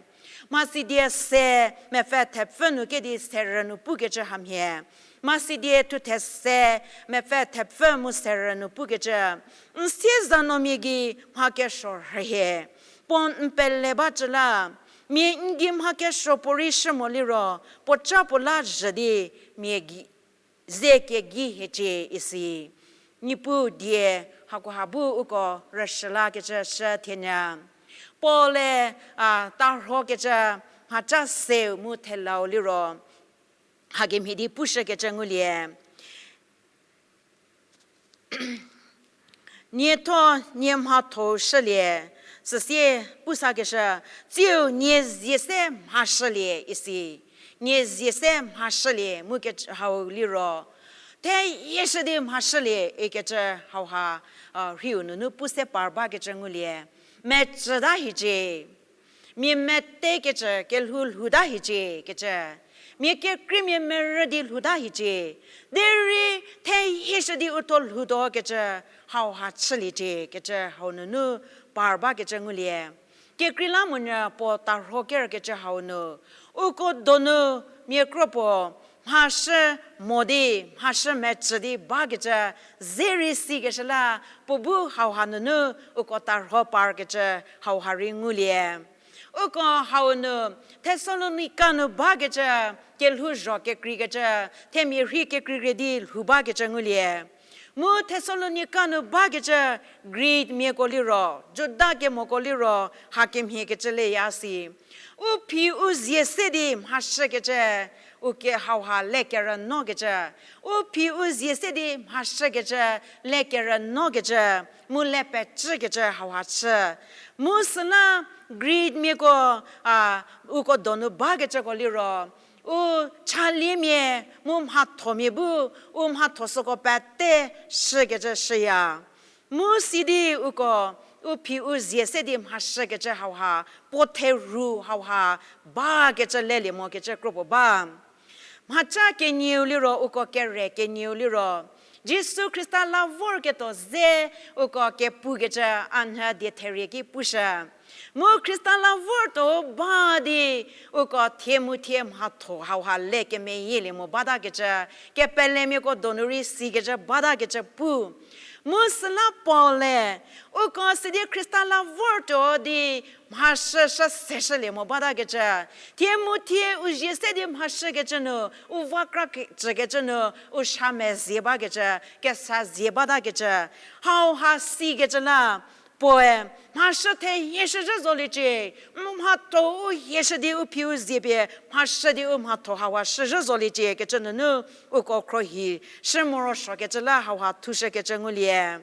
Masidie se mepfü thepfü nu kedi serü nu pukecü hamhie. Masidie thuthe se mepfü thepfü mu serü nu pukecü. N siezanuomia gei mha kesuo rhühie. Puo n pele bacü la, Mia n gei mha kesuo puorei shü mo liro, puo ca puo la zhü di mia gei, ze kegei hiecie isi. Niepuu die hakoha bu uko rüshü lakecü shü thienyü. Paul-e, a, tarhokecü mhaca seu mu thelau liro, hakemhie di pushükecü ngulie. Nietho nie mhatho shülie, süsie pusakeshü, tsiu nie zie se mhashülie isi. Nie zie se mhashülie mu ke hau liro, thehieshü di mhashülie ikecü hauha, a, rhiu nunu pu se par bakecü ngulie. Mecüta hiecie. Mia metekecü kelhou lhouta hiecie kecü. Mia kekreimia merü di lhouta hiecie. Derei thehieshü di utho lhoutuo kecü hauha chüliecie kecü hau nunu par bakecü ngulie. Kekreilamonyü puo tarho kerkecü hau nu, uko donu mia kro puo mhashü mo di, mhashü mecü di bakecü ze rei sikeshü la, puo bu hauha nunu uko tarho parkecü hauha rei ngulie. Uko hau nu Thessalonika nu bakecü kelhouzho kekreikecü, themia rhei kekreikecü di lhou bakecü ngulie. Mu Thessalonika nu bakecü Greekmiako liro, Juda kemoko liro, hakemhie kecü leya si. U phi u zie se di mhashükecü, u ke hauha le kerünuokecü. U phi u zie se di mhashükecü, le kerünuokecü, mu le pecükecü hauha chü. Mu süla Greekmiako, a, uko donu bakecüko liro, u chaliemia, mu mhathomia bu, u mhatho süko pete shükecü shüya. Mu sidi uko, u phi u zie se di mhashükecü hauha, puo therhu hauha, bakecü lelie mokecü kro puo ba. Mhaca kenieu liro, uko kere kenieu liro, Jisu Khrista la vorketuo ze uko kepukecü a nhü die therie ki pushü. Mu Khrista la vortuo ba di uko thie mu thie mhatho hauha le kemeyielie mo batakecü, kepelemiako donu rei sikecü batakecü pu. Mu süla Paul-e, uko sidi Khrista la vortuo di mhashü shü seshülie mo batakecü, thie mu thie u zie se di mhashükecü nu, u va kra ke-, cükecü nu, u sha mezie bakecü, kesa zie batakecü, hauha sikecü la, puoe, mhashü thehieshüzhü zoliecie, mu mhatho u hieshü di u phi u zie pie, mhashü di u mhatho hauha shüzhü zoliecie kecü nunu, uko khrohi, shü morosuokecü la hauha thushükecü ngulie.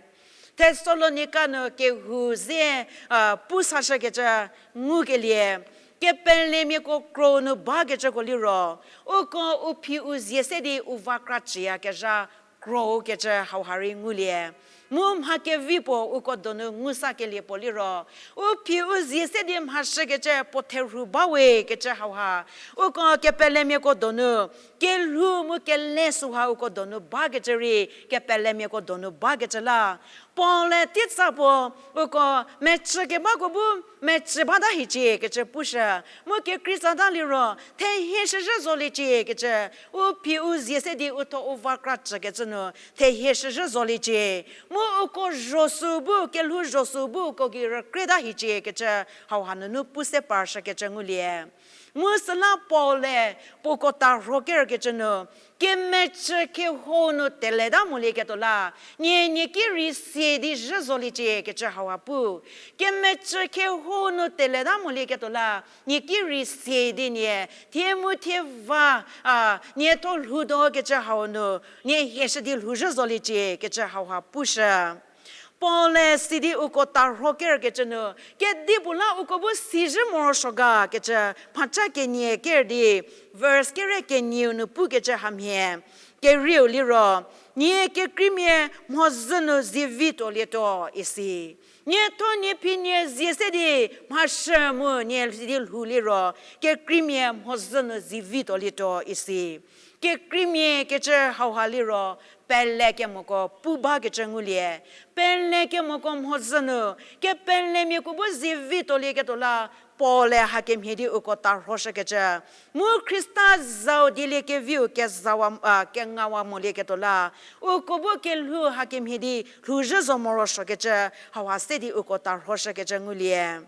Thessalonika nu kehou ze, a, pu sashükecü ngukelie, kepelemiako kro nu bakecüko liro, uko u phi u zie se di u va kra cüyakezha kro kecü hauha rei ngulie. Mu mha kevi puo uko donu ngu sakelie puo liro, u phi u zie se di mhashükecü puo therhu bawe kecü hauha, uko kepelemiako donu, kelhou mu kele süha uko donu bakecü rei, kepelemiako donu bakecü la. Paul-e titsa puo, uko mecü kebako bu, mecü bata hiecie kecü pushü, mu kekreitsa ta liro, thehieshüzhü zoliecie kecü, u phi u zie se di utho u va kra cükecü nu, thehieshüzhü zoliecie, mu uko zho sü bu, kelhou zho sü bu uko gei rükrieta hiecie kecü, hauha nunu pu se parshükecü ngulie. Mu süla Paul-e puoko tarho kerkecü nu, kemecü kehou nu teleta molieketuo la, nie, nie ki rei sie di zhü zoliecie kecü hauha pu. Kemecü kehou nu teleta molieketuo la, nie ki rei sie di nie, thie mu thie va, a, nie tho lhoutuo kecü hau nu, nie hieshü di lhouzhü zoliecie kecü hauha pushü. Paul-e sidi uko tarho kerkecü nu, kedipuo la uko bu sizhü morosuo ga kecü, mhaca kenie ker di, verse kere kenieu nu pukecü hamhie, kerieu liro, nie kekreimia mhodzü nu zivi tuolietuo isi. Nie tho nie phi nie zie se di mhashü mu nie di lhou liro, kekreimia mhodzü nu zivi tuolietuo isi. Kekreimia kecü hauha liro, pelekemoko pu bakecü ngulie. Pelekemoko mhodzü nu, kepelemiako bu zivi tuolieketuo la, Paul-e hakemhie di uko tarhoshükecü. Mu Khrista zau dieliekeviu kezawa, a, kengawa molieketuo la, uko bu kelhou hakemhie di lhouzhü zo morosuokecü, hauha se di uko tarhoshükecü ngulie.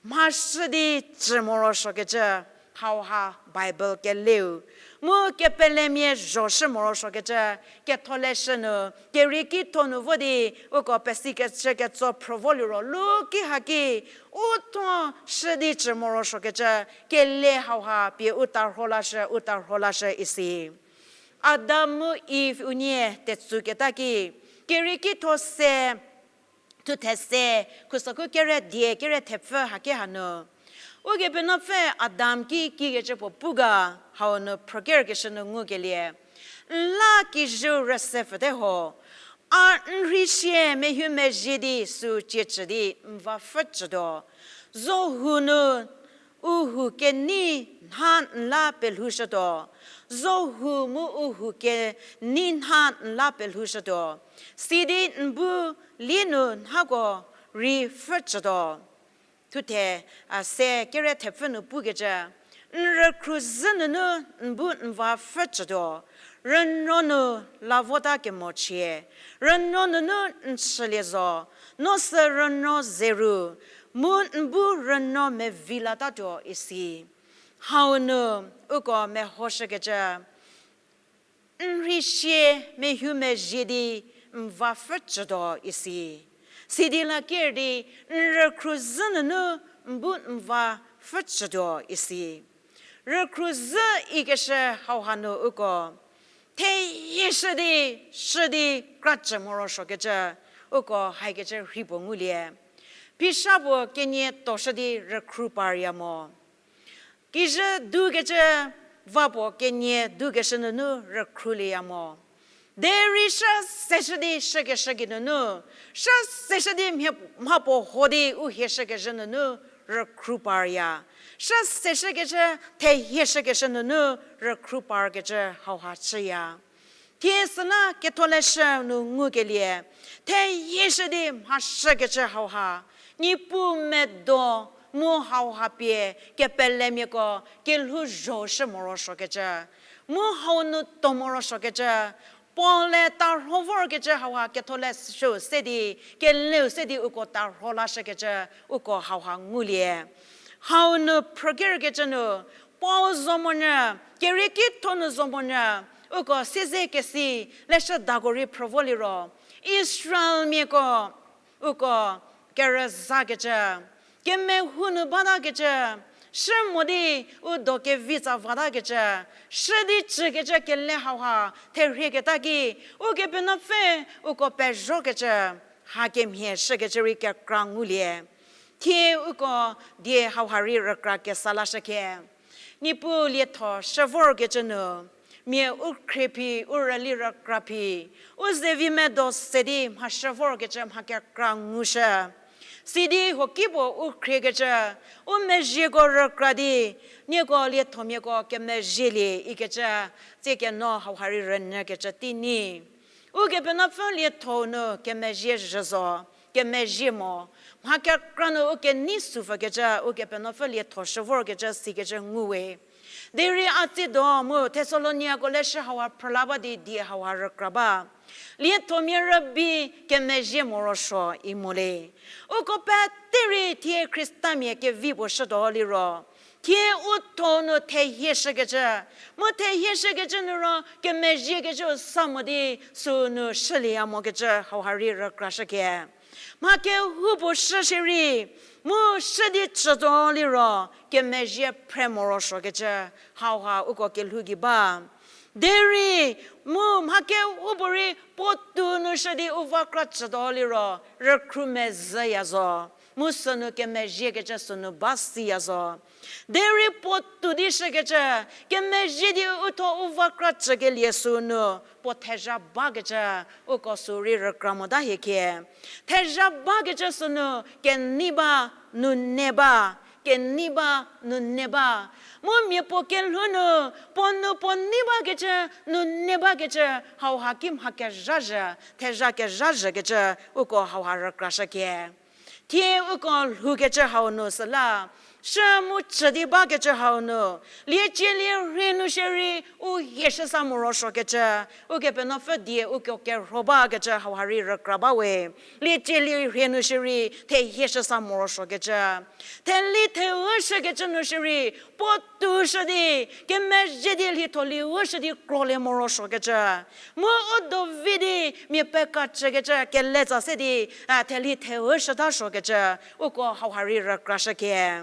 mhashü di cü morosuokecü, hauha Bible keleu. Mu kepelemia zhoshü morosuokecü, ketholeshü nu, kerieki tho nu vo di, uko pesikecü ketso phrü vo liro, luki haki, u tho shü di cü morosuokecü, kele hauha pie u tarho lashü, u tarho lashü isi. Adam mu Eve unie tetsüketa ki, kerieki tho se, thuthe se, khusokhu kere die, kere thepfü haki hanu. Ukepenuopfü Adam ki kikecü puo pu ga, hau nu phrükerkeshü nu ngukelie. N la kijüu rüse pfüte ho, a n rhei sie mehumezhie di sü cie cü di n va pfhücütuo. Zohu nu u hu kenei nha n la pelhoushütuo. Zohu mu u hu kenei nha n la pelhoushütuo. Sidi n bu lie nu nhako rei pfhücütuo. Thuthe, a, se kere thepfü nu pukecü, n rükhru zhü nunu n bu n va pfhücütuo, rünuo nu la vota kemochie, rünuo nunu n chülie zo, no sü rünuo ze ru, mu n bu rünuo mevi latatuo isi. Hau nu uko mehoshükecü, n rhei sie mehumezhie di n va pfhücütuo isi. Sidi la ker di n rükhru zhü nunu n bu n va pfhücütuo isi. Rükhru zhü ikeshü hauha nu uko thehieshü di, shü di kra cü morosuokecü, uko haikecü rhei puo ngulie. Pisa puo kenie toshü di rükhru parya mo. Kijü dukecü va puo kenie dukeshü nunu rükhru lieya mo. Derei shü seshü di shükeshü geinunu, shü seshü di mhie, mha puo ho di u hieshükezhü nunu rükhru parya. Shü seshükecü, thehieshükeshü nunu rükhru parkecü hauha chüya. Thie süla ketholeshü nu ngukelie, thehieshü di mhashükecü hauha, Niepuu medo mu hauha pie kepelemiako kelhou zhoshü morosuokecü, mu hau nu to morosuokecü, Paul-e tarho vorkecü hauha ketholeshüu se di, keleu se di uko tarho lashükecü, uko hauha ngulie. Hau nu phrükerkecü nu, Paul zo monyü, kerieki tho nu zo monyü, uko siezekesi leshüdako rei phrü vo liro, Israelmiako, uko kerüzakecü, kemehou nu batakecü, shü mo di u do kevi tsa vatakecü, shü di cükecü kele hauha therhieketa ki, Ukepenuopfü uko pezhokecü, hakemhie shükecü rei kekra ngulie. Thie uko die hauha rei rükra kesa lashükhe. Niepuu lietho shü vorkecü nu, mia u khrie phi, u rüli rükra phi, u zevi medo se di mhashü vorkecü mha kekra ngushü. Sidi huokipuo u khriekecü, u mezhieko rükra di, nieko liethomiako kemezhielie ikecü, tsie keno hauha rei rünyükecü tei nyi. Ukepenuopfü lietho nu kemezhie zhü zo, kemezhie mo, mha kekra nu u kenei sufükecü, Ukepenuopfü lietho shü vorkecü sikecü nguwe. Derei a tsiedo mu Thesaloniako leshü hauha phrüla ba di die hauha rükra ba. Liethomia rübei kemezhie morosuo i mo le. Uko pete rei thie Khristamia kevi puo shütuo liro, thie u tho nu thehieshükecü, mu thehieshükecü nu ro kemezhiekecü sa mo di sünu shülieya mokecü hauha rei rükrashükhe. Mha kehoupuo shü shierei, mu shü di chütuo liro kemezhie phre morosuokecü hauha uko kelhou gei ba. Derei, mu mha kehoupuorei puotou nu shü di u va kra chütuo liro, rükhru mezhüya zo, mu sünu kemezhiekecü sünu ba siya zo. Derei puotou di shükecü, kemezhie di u tho u va kra chükelie sünu puo thezha bakecü, uko sü rei rükra mota hie khie. Thezha bakecü sünu kenei ba, nune ba, kenei ba, nune ba. Mu mia puo kelhou nu, puo nu puo nei bakecü, nune bakecü, hauha ki mha kezha zhü, thezha kezha zhükecü, uko hauha rükrashükhe. Thie uko lhoukecü hau nu süla, Shü mu chü di bakecü hau nu, liecielie rhie nu shierei u hieshü sa morosuokecü, Ukepenuopfü die uko kerho bakecü hauha rei rükra ba we. Liecielie rhie nu shierei thehieshü sa morosuokecü. Theli theu shükecü nu shierei, puo tushü di, kemezhie di lhitho liu shü di krolie morosuokecü. Mu u dovi di mia pekacükecü, keletsa se di, a, theli theu shütasuokecü, uko hauha rei rükrashüke.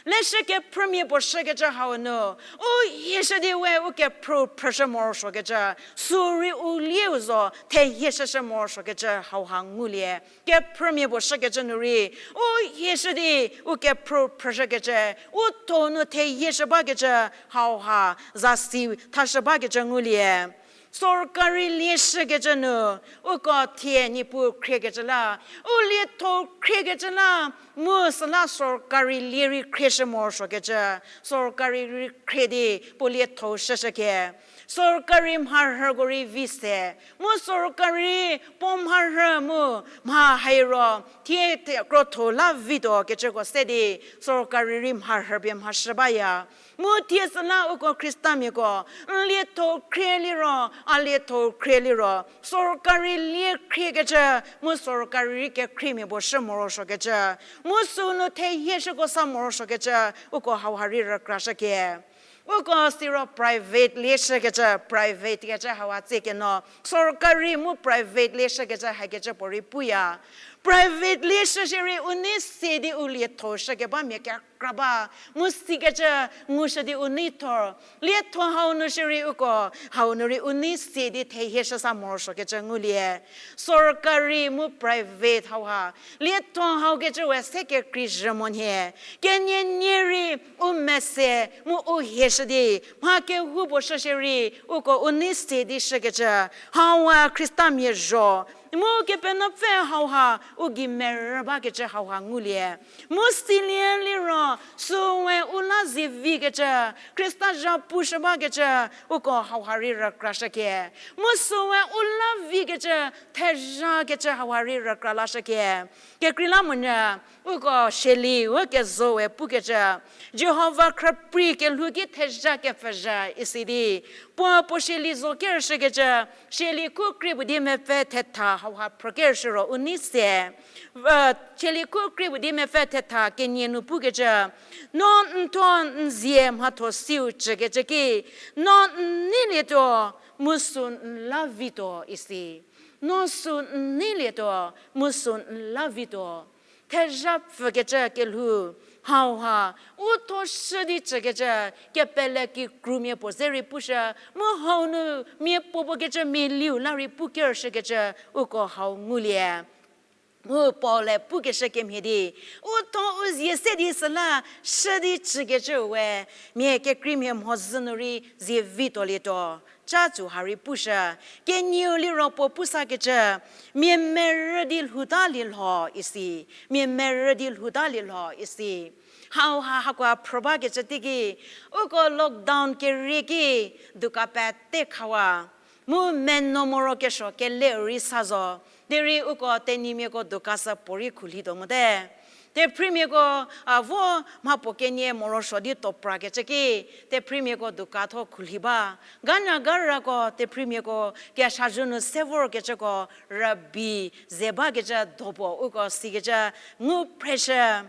Leshü kephrümia puo shükecü hau nu, u hieshü di we u kephrü phrüshü morosuokecü, sü rei u lieu zo thehieshüshü morosuokecü hauha ngulie. Kephrümia puo shükecü nu rei, u hieshü di u kephrü phrüshükecü, u tho nu thehieshü bakecü hauha zasi thashü bakecü ngulie. Sorkari lie shükecü nu, uko thie Niepuu khriekecü la, u lietho khriekecü la, mu süla sorkari lie rei khrieshü morosuokecü, sorkari rei khrie di puo lietho shüshüke. Sorkari mharhüko rei vi se, mu sorkari puo mharhü mu mha hairo, thie krotho la vituo kecüko se di, sorkari rei mharhü pie mhashü baya. Mu thie süla uko Khristamiako, n lietho khrie liro, a lietho khrie liro, sorkari lie khriekecü, mu sorkari rei kekhriemia puo shü morosuokecü, mu sünu thehieshüko sa morosuokecü, uko hauha rei rükrashüke. Uko siro private lie shükecü, private kecü hauha tsie keno, sorkari mu private lie shükecü hakecü puorei puya. Private lie shü shierei u nei se di u lietho shükeba mia kekra ba, mu sikecü ngushü di u nei thor. Lietho hau nu shierei uko, hau nu rei u nei se di thehieshü sa morosuokecü ngulie. Sorkari mu private hauha, lietho hau kecü we se kekreizhü monhie. Kenienie rei u mese mu u hieshü di, mha kehoupuo shü shierei uko u nei se di shükecü, hauha Khristamia zho. Mu Kepenuopfü hauha u gei merü bakecü hauha ngulie. Mu silie liro, süwe u la zie vikecü, Khrista zha pushü bakecü, uko hauha rei rükrashüke. Mu süwe u la vikecü, thezhakecü hauha rei rükra lashüke. Kekreilamonyü, uko Sheli u kezo we pukecü, Jihova khrüprei kelhou ki thezha kepfhüzha isi di, puo puo Sheli zo kerüshükecü, Sheli khu krie puo di mepfü thetha hauha phrü kerüshü ro u nei se. Sheli khu krie puo di mepfü thetha kenie nu pukecü, no n thuo n zie mhatho siu cükecü ki, no n neilietuo, mu sü n la vituo isi. No sü n neilietuo, mu sü n la vituo. Thezha pfükecü kelhou, hauha, u tho shü di cükecü, kepele kikrumia puo ze rei pushü, mu hau nu mia puopuo kecü mia liu la rei pu kerüshükecü, uko hau ngulie. Mu Paul-e pukeshü kemhie di, u tho u zie se di süla, shü di cükecü we, mia kekreimia mhodzü nu rei zie vituolietuo. Ca tsu ha rei pushü, kenieu liro puo pusakecü, mia merü di lhoutalietuo isi, mia merü di lhoutalietuo isi. Hauha hakoa phrü bakecü teiki, uko lockdown kerie ki dukan pete khawa. Mu meno morokesuo kele rei sa zo, derei uko tenyimiako dukan sü puorei khulhituo mote. Tephriemiako, a, vo mhapuo kenie morosuo di tuo prakecü ki, tephriemiako dukan tho khulhi ba. Ganya garako tephriemiako keshazhü nu se vorkecüko rübei ze bakecü dopuo uko sikecü ngu phreshü.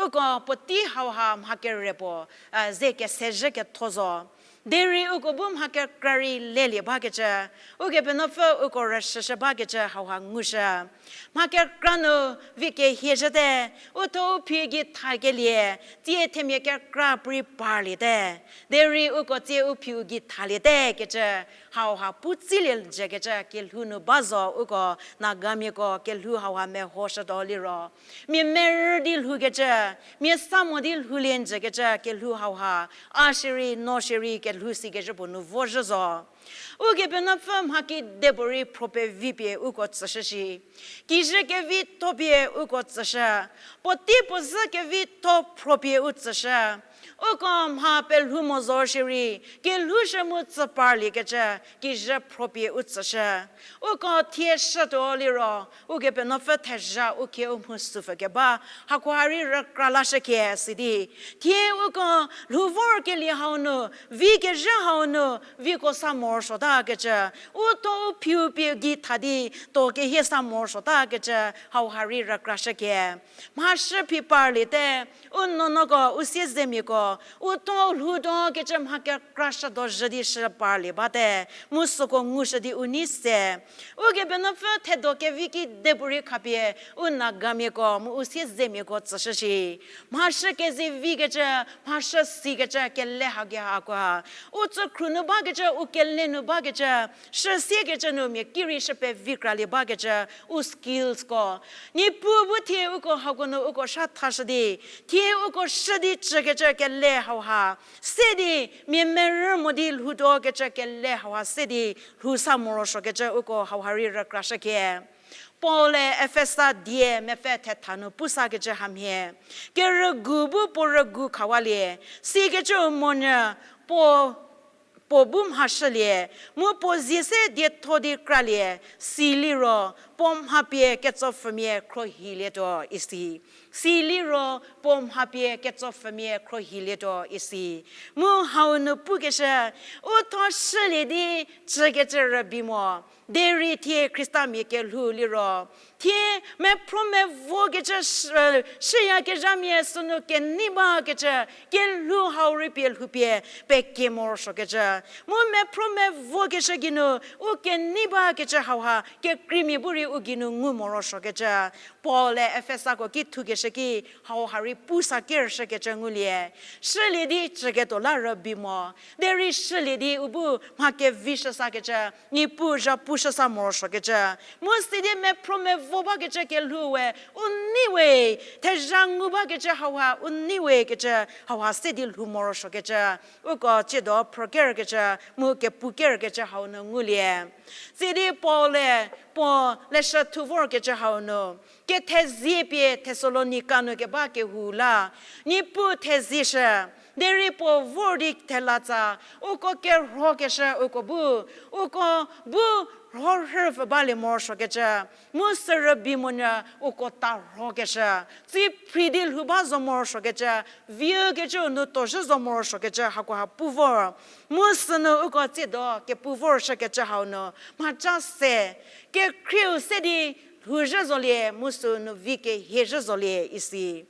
Uko puotei hauha mha kere puo, a, ze kesezhü ketho zo. Derei uko bu mha kekra rei lelie bakecü, Ukepenuopfü uko rüshüshü bakecü hauha ngushü. Mha kekra nu vi kehiezhüte, u tho u phi gei thakelie, tsie themia kekra puorei parliete. Derei uko tsie u phi u gei thaliete kecü, hauha pu tsilie jükecü kelhou nu ba zo uko Nagamiako kelhou hauha mehoshütuo liro. Mia merü di lhoukecü, mia sa mo di lhoulie jükecü kelhou hauha, a shierei, no shierei kelhou sikecü puo nu vozhü zo. Ukepenuopfü mha kidepuorei phro pevi pie uko tsüshü shi. Kijü kevitho pie uko tsüshü. Puotei puo zhü kevitho phro pie u tsüshü. Uko mha pelhou mo zo shierei, kelhoushü mu tsü parliekecü, kijü phropie u tsüshü. Uko thie shütuo liro, Ukepenuopfü thezha u khie u mhu süpfü keba, hakoha rei rükra lashükie sidi. Thie uko lhou vorkelie hau nu, vi kezhü hau nu, viko sa morosuotakecü, u thuo u phiu pie gei tha di, tuo kehie sa morosuotakecü, hauha rei rükrashükie. Mhashü phi parliete, u nuonuoko, u siezemiako, u thuo lhoutuo kecü mha kekrashütuo zhü di shü parlie bate, mu süko ngushü di u nei se. Ukepenuopfü thedo kevi kidepuorei khapie, u Nagamiako, mu u siezemiako tsüshü shi. Mhashü kezevikecü, mhashü sikecü, kele haki hakoha. U tsükhru nu bakecü, u kele nu bakecü, shüsiekecü nu mia ki rei shü pevi kralie bakecü, u skillsko. Niepuu bu thie uko hako nu uko sha thashü di, thie uko shü di cükecü kele hauha. Se di, mia merü mo di lhoutuo kecü kele hauha se di, lhou sa morosuokecü uko hauha rei rükrashükie. Paul-e Efesa die mepfü thetha nu pusakecü hamhie. Kerügu bu puo rügu khawalie, sikecüu monyü puo puo bu mhashülie, mu puo zie se dietho di kralie, siliro puo mha pie ketsopfhümia khruohilietuo isi. Siliro puo mha pie ketsopfhümia khruohilietuo isi. Mu hau nu pukeshü, u thuo shülie di cükecü rübei mo, derei thie Khristamia kelhou liro, thie mephro mevokecü shü-, shüyakezhamia sünu kenei bakecü, kelhou hau rei pie lhoupie pekie morosuokecü. Mu mephro mevokeshü geinu, u kenei bakecü hauha, kekreimia bu rei u geinu ngu morosuokecü. Paul-e Efesako ki thukeshü ki, hauha rei pusa kerüshükecü ngulie. Shülie di cüketuo la rübei mo. Derei shülie di u bu mha kevi shüsakecü, Niepuu zhapu shüsa morosuokecü. Mu sidi mephro mevo bakecü kelhou we, u nei we, thezha ngu bakecü hauha, u nei we kecü, hauha se di lhou morosuokecü. Uko tsiedo phrükerkecü, mu kepukerkecü hau nu ngulie. Sidi Paul-e, puo leshü thu vorkecü hau nu. Kethezie pie Thessalonika nu keba kehou la, Niepuu thezieshü, derei puo vor di thelatsa, uko kerhokeshü uko bu, uko bu rhorhüpfü balie morosuokecü, mu sü rübei monyü uko tarhokeshü, tsi phri di lhou ba zo morosuokecü, viükecüu nu tuozhü zo morosuokecü hakoha pu vor. Mu sünu uko tsiedo kepu vorshükecü hau nu, mhaca se, kekhrieu se di lhouzhü zolie, mu sünu vi kehiezhü zolie isi.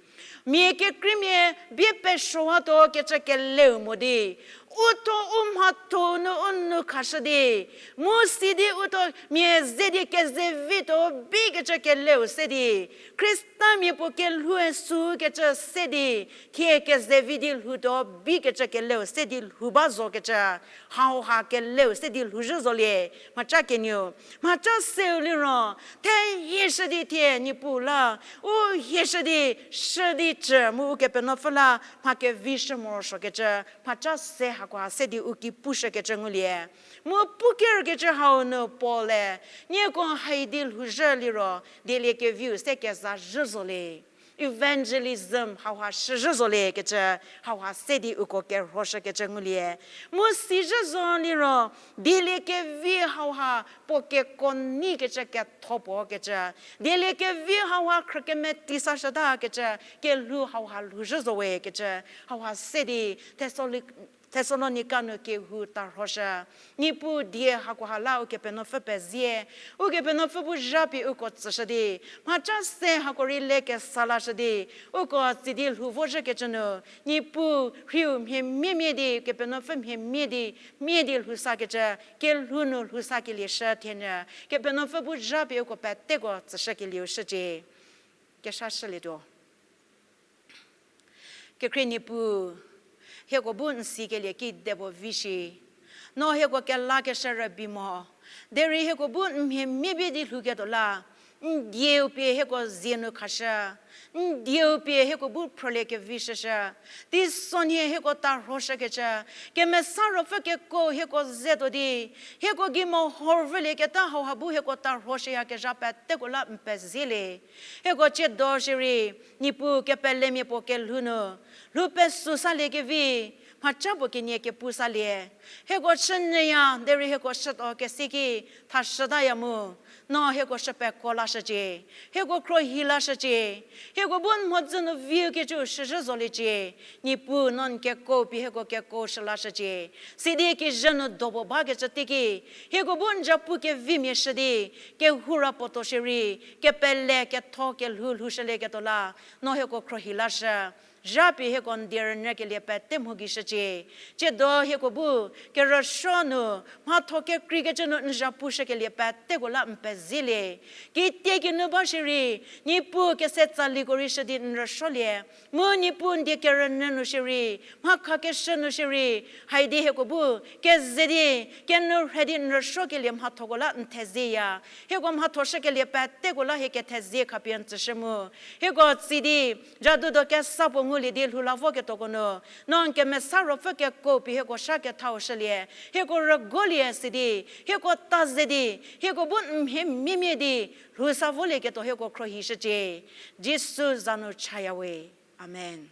Mia kekreimia bie pesuotuo kecü keleu mo di, u thuo u mhatho nu u nou khashü di, mu sidi u thuo mia ze di kezevituo bikecü keleu se di, Khristamia puo kelhoue sükecü se di, thie kezevi di lhoutuo bikecü keleu se di lhou ba zokecü, hauha keleu se di lhouzhü zolie, mhaca kenieu, mhaca seu liro, thehieshü di thie Niepuu la, u hieshü di, shü di cü mu Ukepenuopfü la mha kevishü morosuokecü, mhaca se hakoha se di u ki pushükecü ngulie. Mu pukerkecü hau nu Paul-e, nieko hai di lhouzhü liro, dieliekeviu se kezazhü zolie. Evangelism hauha shüzhü zolie kecü, hauha se di uko kerhoshükecü ngulie. Mu sizhü zo liro, dieliekevi hauha puo kekuo neikecü ketho puo kecü, dieliekevi hauha khrükemeti sashütakecü, kelhou hauha lhouzhü zo we kecü, hauha se di Thessali-, Thessalonika nu kehou tarhoshü. Niepuu die hakoha la Ukepenuopfü pezie, Ukepenuopfü bu zhapie uko tsüshü di, mhaca se hako rei le kesa lashü di, uko tsi di lhou vozhükecü nu, Niepuu rhiu mhie mie mie di, Kepenuopfü mhie mie di, mie di lhousakecü, kelhou nu lhousakelie shü thienyü, Kepenuopfü bu zhapie uko peteko tsüshükelieu shücie. Kesashülietuo. Kekhrie Niepuu, hieko bu n sikelie kidepuo vi shi. No hieko kelakeshü rübei mo. Derei hieko bu n mhie mie bie di lhouketuo la, N dieu pie hieko zie nu khashü. N dieu pie hieko bu phrüliekevi shüshü. Teisonhie hieko tarhoshükecü. Kemesa Ruopfü keko hieko zetuo di, hieko gei mehorülieketa hauha bu hieko tarhoshüyakezha peteko la n pezielie. Hieko tsiedo shierei, Niepuu kepelemia puo kelhou nu, lhou pesu saliekevi, mhaca puo kenie kepu salie. Hieko chünyüya derei hieko shütuo kesi ki thashütaya mu, no hieko shüpeko lashücie. Hieko khruohi lashücie. Hieko bu n mhodzü nu viu kecü shüzhü zoliecie. Niepuu no n keko pie hieko keko shü lashücie. Sidi kijü nu dopuo bakecü teiki, hieko bu n zapu kevimia shü di, kehou ra puotuo shierei, kepele ketho kelhou lhoushülieketuo la, no hieko khruohi lashü. Zhapie hieko n die rünyükelie pete mho gei shücie. Tsiedo hieko bu kerüsuo nu, mhatho kekreikecü nu n zapushükelie peteko la n pezielie. Kitiekinu ba shierei, Niepuu kese tsaliko rei shü di n rüsuolie. Mu Niepuu n die kerünyü nu shierei, mhakhakeshü nu shierei, haidi hieko bu keze di, kenou rhe di n rüsuokelie mhathoko la n thezieya. Hieko mhatho shükelie peteko la hie kethezie khapie n tsüshü mu. Hieko tsi di, jadu do kesa puo ngulie di lhou la voketuoko nu, no n Kemesa Ruopfü keko pie hieko sha kethau shülie. Hieko rüguolie sidi, hieko ta ze di, hieko bu n mhie miemie di, lhou sa volieketuo hieko khruohi shücie. Jisu za nu chaya we. Amen.